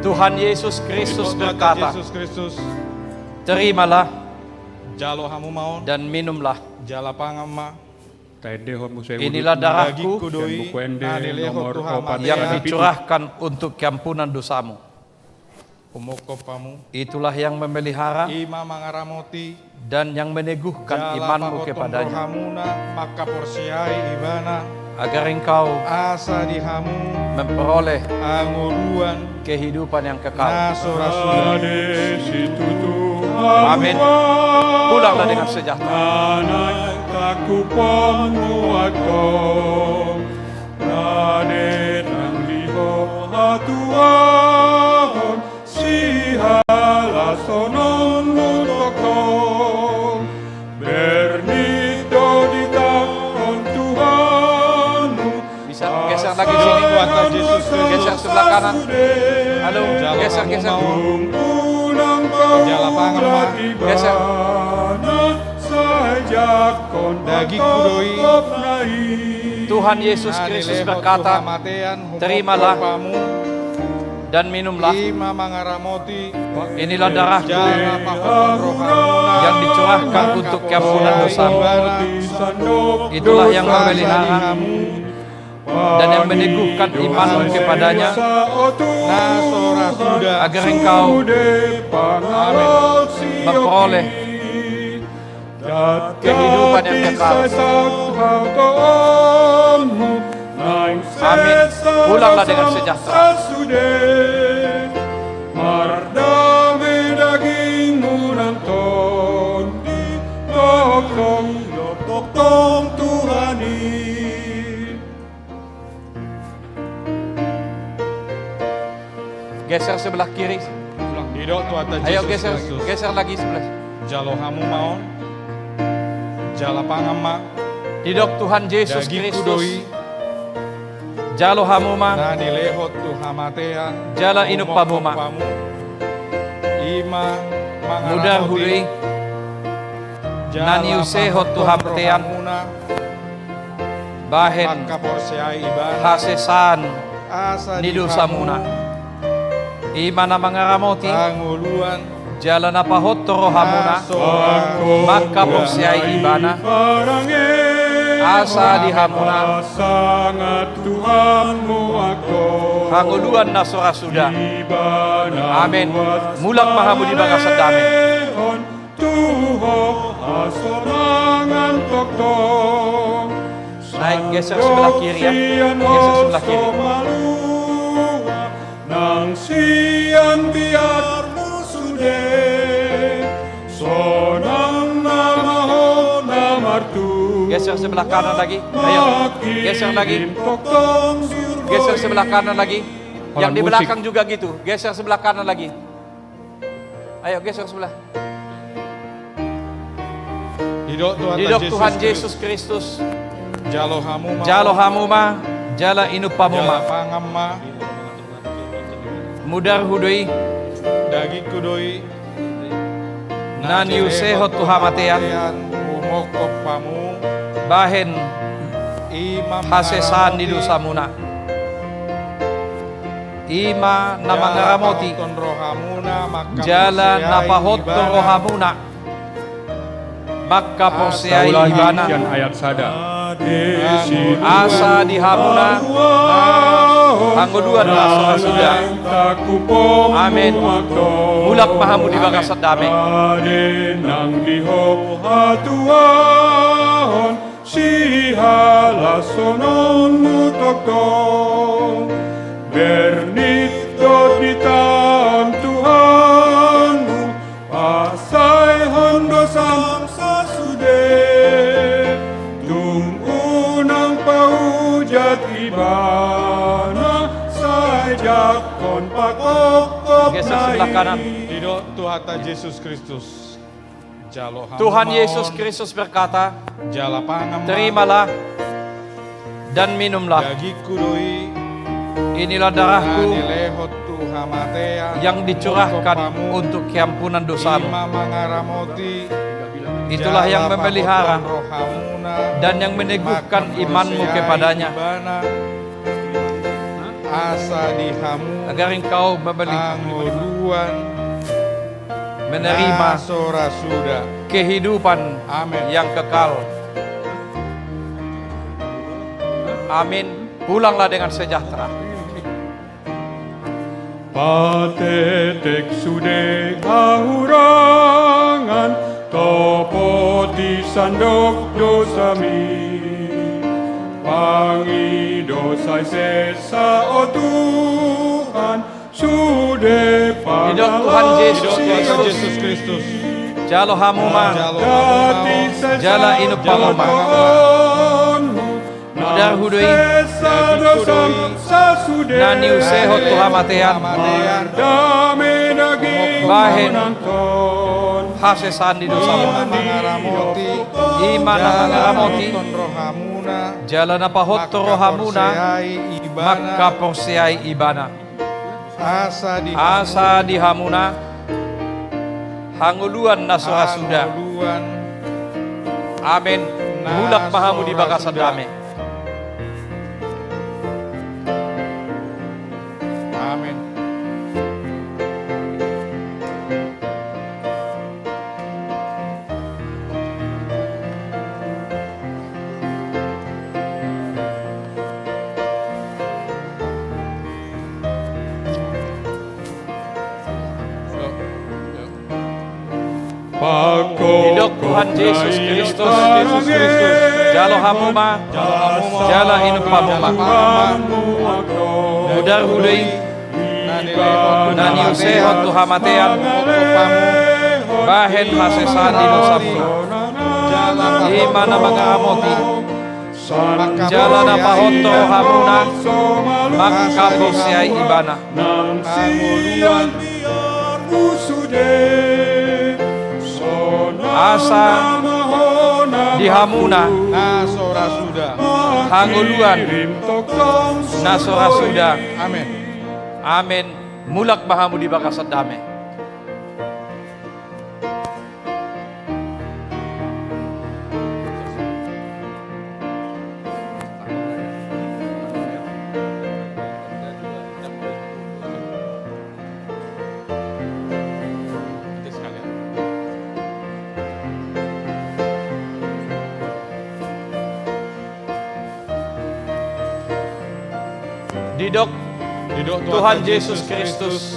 Tuhan Yesus Kristus berkata, terimalah dan minumlah. Inilah darahku yang dicurahkan untuk keampunan dosamu. Itulah yang memelihara dan yang meneguhkan imanmu kepada-Nya, agar engkau memperoleh kehidupan yang kekal. Amin. Pulanglah dengan sejahtera. Bisa geser lagi sini, geser sebelah kanan. Halo, geser, geser. Geser. Tuhan Yesus Kristus berkata, terimalah dan minumlah. Inilah darahku yang dicurahkan untuk keampunan dosamu. Itulah yang memelihara dan yang meneguhkan imanmu kepada-Nya, agar engkau memperoleh kehidupan yang kekal. Amin. Pulanglah dengan sejahtera. Geser sebelah kiri. Ayo, geser, geser lagi sebelah. Jalo hamu ma on. Jala pangan ma. Didok Tuhan Jesus Kristus, jalo hamu ma. Jala inum hamu ma. Mudarhu do i. Na niusehon tu hamatean. Bahen hasesaan ni dosamuna. I ma na mangaramoti, jala na pahothor rohamuna, mangkaporseai Ibana, asa di hamuna, hangoluan na so ra suda. Amen. Mulak ma hamu di bagasan dame. Naik, geser sebelah kiri ya. Geser sebelah kiri. Sian biarmu sude, sonang nama ho na martua. Geser sebelah kanan lagi. Ayo, geser lagi. Geser sebelah kanan lagi. Yang di belakang juga gitu. Geser sebelah kanan lagi. Ayo, geser sebelah. Didok Tuhan Yesus Kristus. Jalo hamu ma. Jalo hamu ma, jala inum hamu ma. Jala pangan ma. Mudarhu do i. Dagingku do i. Na niusehon tu hamatean. Umongkop hamu. Bahen hasesaan ni dosamuna. I ma na mangaramoti. Jala na pahothon rohamuna. Mangkaporseai ibana. Asa di hamuna hangoluan na so ra suda. Amen. Mulak ma hamu di bagasan dame. Nang di ho hatuaon, sihalashononmu tongtong. Bernit do di taon Tuhanmu, pasaehon do sam sasude. Tung unang paujat ibana, sai jangkon pakokkop. Geser sebelah kanan. Didok Tuhanta Jesus Kristus. Jalo hamu ma. Tuhan Yesus Kristus berkata, terimalah dan minumlah. Dagingku do i. Inilah darahku yang dicurahkan untuk keampunan dosamu. Itulah yang memelihara dan yang meneguhkan imanmu kepada-Nya. Asa di hamu. Agar engkau memelihara. Hangoluan. Menerima. Na so ra suda. Kehidupan. Amen. Yang kekal. Amin. Pulanglah dengan sejahtera. Patetek sude hahurangan, topoti sandok dosami. Pangido sai sesa, o Tuhan, sude pangalasi. Didok Tuhan Jesus Kristus. Jalo hamu ma. Jalo hamu ma. Jala inum hamu ma. Mudarhu do i. Na niusehon tu hamatean. Bahen hasesaan ni dosamuna. I ma na mangaramoti. Jala na pahothon rohamuna. Mangkaporseai ibana. Asa di hamuna hangoluan na so ra suda. Amen. Mulak ma hamu di bagasan dame. Amen. Didok Tuhan Jesus Kristus. Jalo hamu ma. Jala inum hamu ma. Mudarhu do i. Na niusehon tu hamatean. Bahen hasesaan ni dosamu. I ma na mangaramoti. Jala na pahothon rohamuna. Mangkaporseai ibana. Asa di hamuna hangoluan na so ra suda. Amen. Amen. Mulak ma hamu di bagasan dame. Didok Tuhan Jesus Kristus.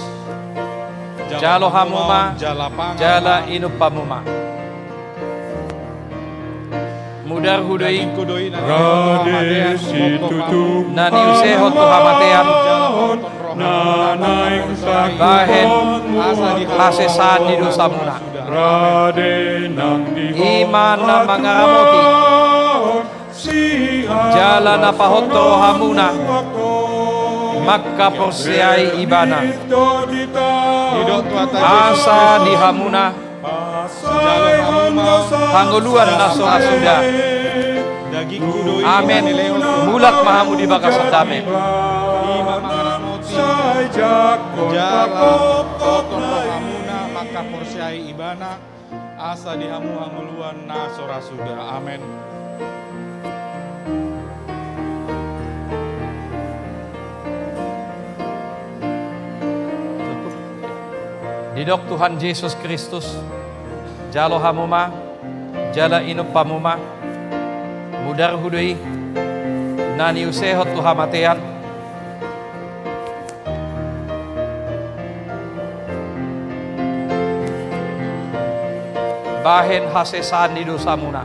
Jalo hamu ma, jala inum hamu ma. Mudarhu do i. Na niusehon tu hamatean. Bahen hasesaan ni dosamuna. I ma na mangaramoti jala na pahot rohamuna mangkaporseai Ibana. Asa di hamuna hangoluan na so ra suda. Amen. Mulak ma hamu di bagasan dame. Jala pahot rohamuna mangkaporseai Ibana, asa di hamu hangoluan na so ra suda. Amen. Didok Tuhan Jesus Kristus, jalo hamu ma, jala inum hamu ma, mudarhu do i, na niusehon tu hamatean. Bahen hasesaan ni dosamuna.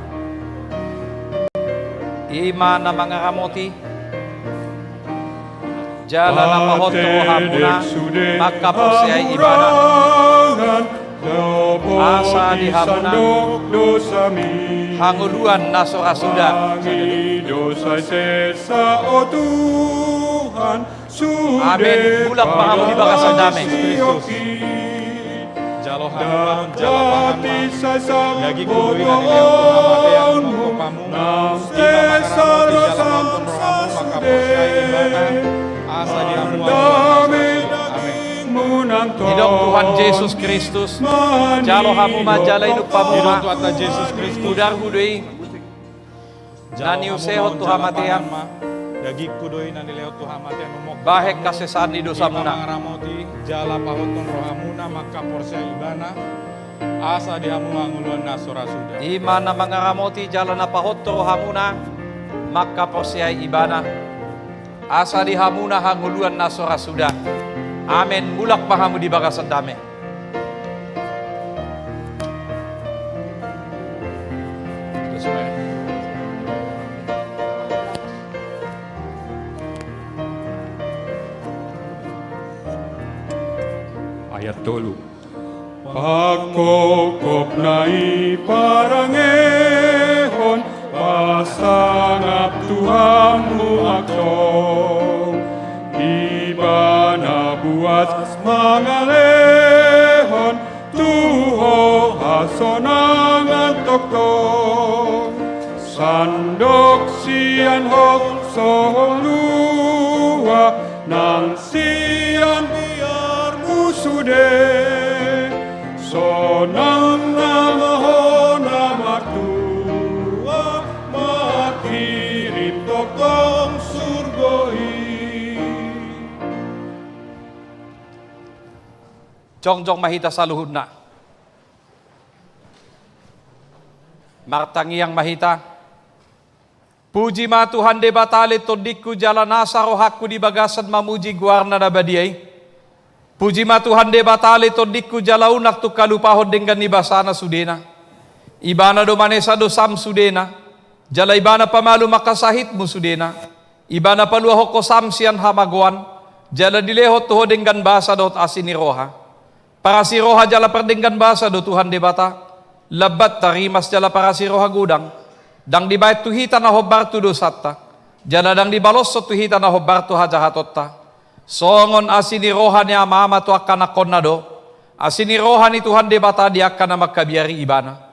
I ma na mangaramoti jala na pahot rohamuna mangkaporseai Ibana. Asa di hamuna hangoluan na so ra suda. Amen. Mulak ma hamu di bagasan dame. Jalo hamu ma, jala pahot ma. Dagingku do i na nilehon tu hamatean, nungnga hamu. Didok Tuhan Jesus Kristus, jalo hamu ma, jala inum hamu ma. Mudarhu do i, na niusehon tu hamatean. Bahen hasesaan ni dosamuna. Jala pahot rohamuna mangkaporseai Ibana. Asa di hamu hangoluan na so ra suda. I ma na mangaramoti jala na pahot rohamuna mangkaporseai Ibana. Asa di hamuna hangoluan na so ra suda. Amen. Mulak ma hamu di bagasan dame. Ayat tolu. Pangkopkop na i parangehon, pasangap tu hamu antong. Ibana buas mangalehon tu ho hasonangan tongtong. Sandok sian ho so ho lua nang sian biarmu sude, sonang nama ho na martua marhirim tongtong surgo i. Jongjong ma hita saluhutna. Martangiang ma hita. Puji ma Tuhan Debata ale tondingku jala nasa rohangku di bagasan mamuji goarna na badia i. Puji ma Tuhan Debata ale tondingku jala unang tung halupahon denggan ni basana sudena. Ibana do manesa dosam sudena. Jala Ibana pamalum angka sahitmu sudena. Ibana paluahon ho sam sian hamagoan. Jala dilehon tu ho denggan basa dohot asi ni roha. Parasi roha jala pardenggan basa do Tuhan Debata, lambat tarimas jala parasi roha godang, ndang dibaen tu hita na hombar tu dosanta, jala ndang dibaloshon tu hita na hombar tu hajahatonta. Songon asi ni roha ni ama-ama tu angka anakkonna do, asi ni roha ni Tuhan Debata di angka na mangkabiari Ibana.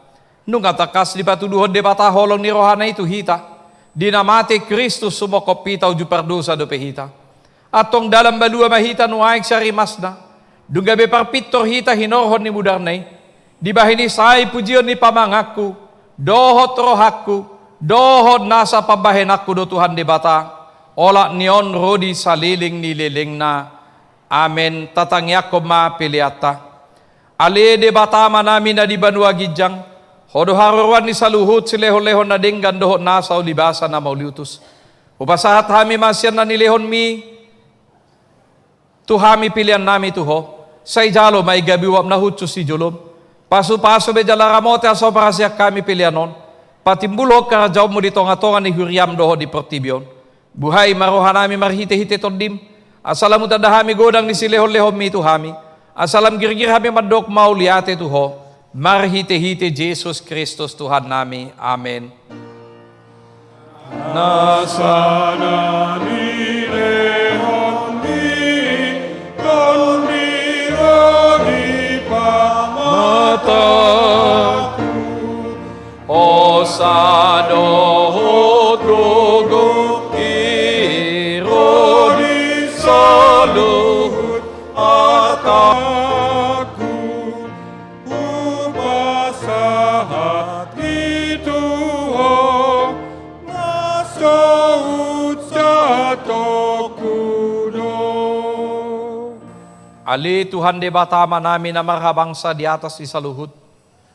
Nunga tangkas dipatuduhon Debata holong ni rohana i tu hita, di na mate Kristus sumongkop hita uju pardosa dope hita. Antong dalan malua ma hita nuaeng sian rimasna, dung gabe parpintor hita hinorhon ni mudarna i. Dibahen i sai pujion ni pamanganku, dohot rohangku, dohot nasa pambahenanku do Tuhan Debata, olat ni on ro di saleleng ni lelengna. Amen. Tatangiangkon ma peleanta. Ale Debata Amanami na di banua ginjang, Ho do haroroan ni saluhut silehon-lehon na denggan dohot nasa ulibasa na mauliutus. Hupasahat hami ma sian na nilehonmi tu hami peleannami tu Ho, sai jalo ma i gabe uap na hushus di jolom. Pasu-pasu be jala ramoti asa huparasian hami pelean on, patimbulhon harajaonmu di tonga-tonga ni huriam dohot di portibi on. Buhai ma rohanami marhite-hite Tondim, Asa lam hutanda hami godang ni silehon-lehonmi tu hami, asa lam girgir hami mandok mauliate tu Ho, marhite-hite Jesus Kristus Tuhannami. Amen. Nasa na nilehonmi, Tondi, ro di pamataku, hosa dohot gogo i, ro di saluhut hatangku. Hupasahat i tu Ho, na so hujatokku do. Ale Tuhan Debata Amanami na marhabangsa di atas di saluhut,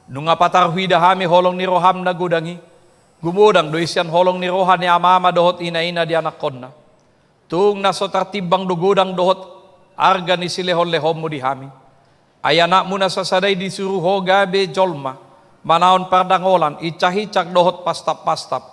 nunga patarhida hami holong ni roham na godang i, gumodang do i sian holong ni roha ni amama dohot inaina di anakkonna. Tung na so tartimbang do godang dohot arga ni silehon-lehonmu di hami. Ai anakmu na sasada i disuru Ho gabe jolma, manaon pardangolan, incak-incak dohot pastap-pastap.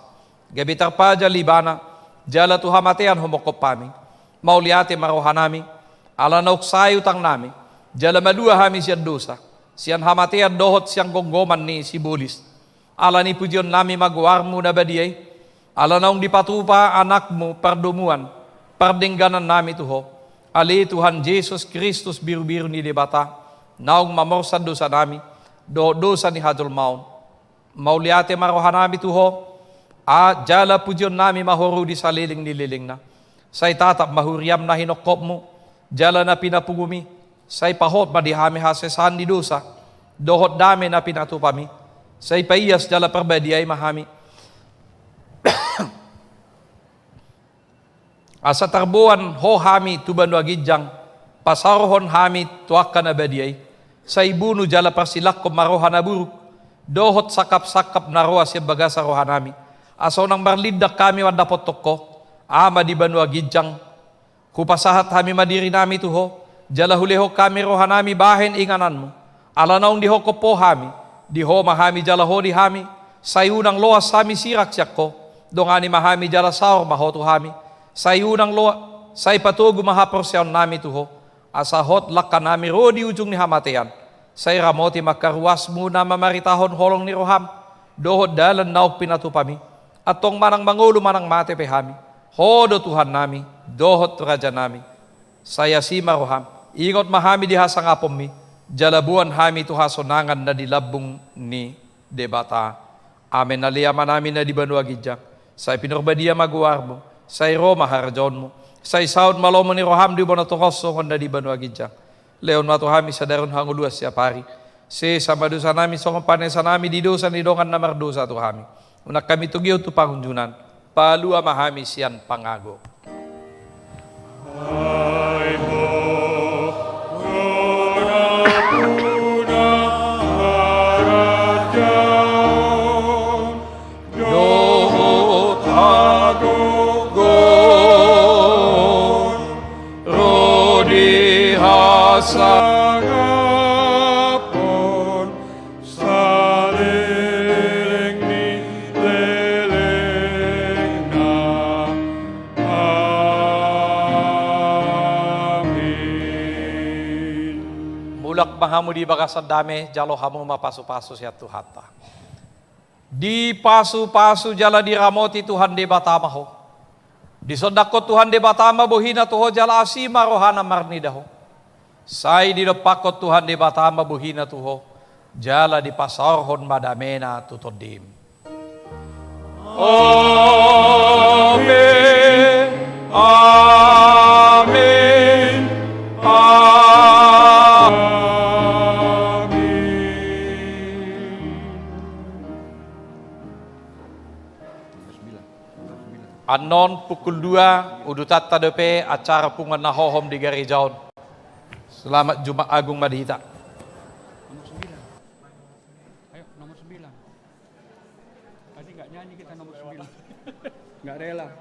Gabe tarpajal ibana, jala tu hamatean humongkop hami. Mauliate ma rohanami, ala naung sae utangnami, jala malua hami sian dosa, sian hamatean dohot sian gomgoman ni sibolis. Ala ni pujionnami ma goarmu na badia i, ala naung dipatupa anakmu pardomuan, pardengganannami tu Ho. Ale Tuhan Jesus Kristus, birubiru ni Debata, naung mamorsan dosanami, dohot dosa ni hajolmaon. Mauliate ma rohanami tu Ho, a, jala pujionnami ma Ho ro di saleleng ni lelengna. Sai tatap ma huriam na hinongkopmu, jala na pinapungumi, sai pahot ma di hami hasesaan ni dosa, dohot dame na pinatupami, sai paias jala parbadiai ma hami. Asa tarboan Ho hami tu banua ginjang, pasaorhon hami tu angka na badia i, sai bunu jala parsilanghon ma roha na buruk, dohot sangkap-sangkap na roa sian bagasan rohanami, asa unang marlindang hami mandapothon Ho, Ama di banua ginjang, Hupasahat hami ma dirinami tu Ho, jala hulehon hami rohanami bahen ingananmu. Ala naung dihongkop Ho hami, di Ho ma hami jala Ho di hami, sai unang loas hami sirang sian Ho, dongani ma hami jala saor ma Ho tu hami, sai unang loa, sai patogu ma haporseaonnami tu Ho, asa hot langkanami ro di ujung ni hamatean, sai ramoti ma angka ruasmu na mamaritahon holong ni roham, dohot dalan naung pinatupami, antong manang mangolu manang mate pe hami, Ho do Tuhannami, dohot Rajanami. Sai asi ma roham, ingot ma hami di hasangaponmi, jala boan hami tu hasonangan na di lambung ni Debata. Amen. Ale Amanami na di banua ginjang, sai pinarbadia ma goarmu, sai ro ma harajaonmu, sai saut ma lomo ni roham di banua tonga on songon na di banua ginjang. Lehon ma tu hami sadari on hangoluan siapari. Sesa ma dosanami songon panesanami di dosa ni dongan na mardosa tu hami. Unang hami togihon tu pangunjunan. Palua ma hami sian pangago. Ai Ho, Ho na harajaon, dohot hagogoon, ro di hasangapon, saleleng ni lelengna. Amin. Mulak ma hamu di bagasan dame, jalo hamu ma pasupasu sian Tuhanta. Dipasupasu jala diramoti Tuhan Debata ma ho. Disondangkon Tuhan Debata ma bohina tu ho jala asi ma rohana marnida ho. Sai didompakkon Tuhan Debata ma bohina tu ho, jala dipasaorhon ma damena tu tondim. Amin. Amin. Amin. Annon pukul dua, udutanta dope acara punguan na hohom di gareja on. Selamat Jumat Agung ma di hita. Nomor sembilan. Ayo, nomor sembilan. Tadi nggak nyanyi kita nomor sembilan. Nggak rela.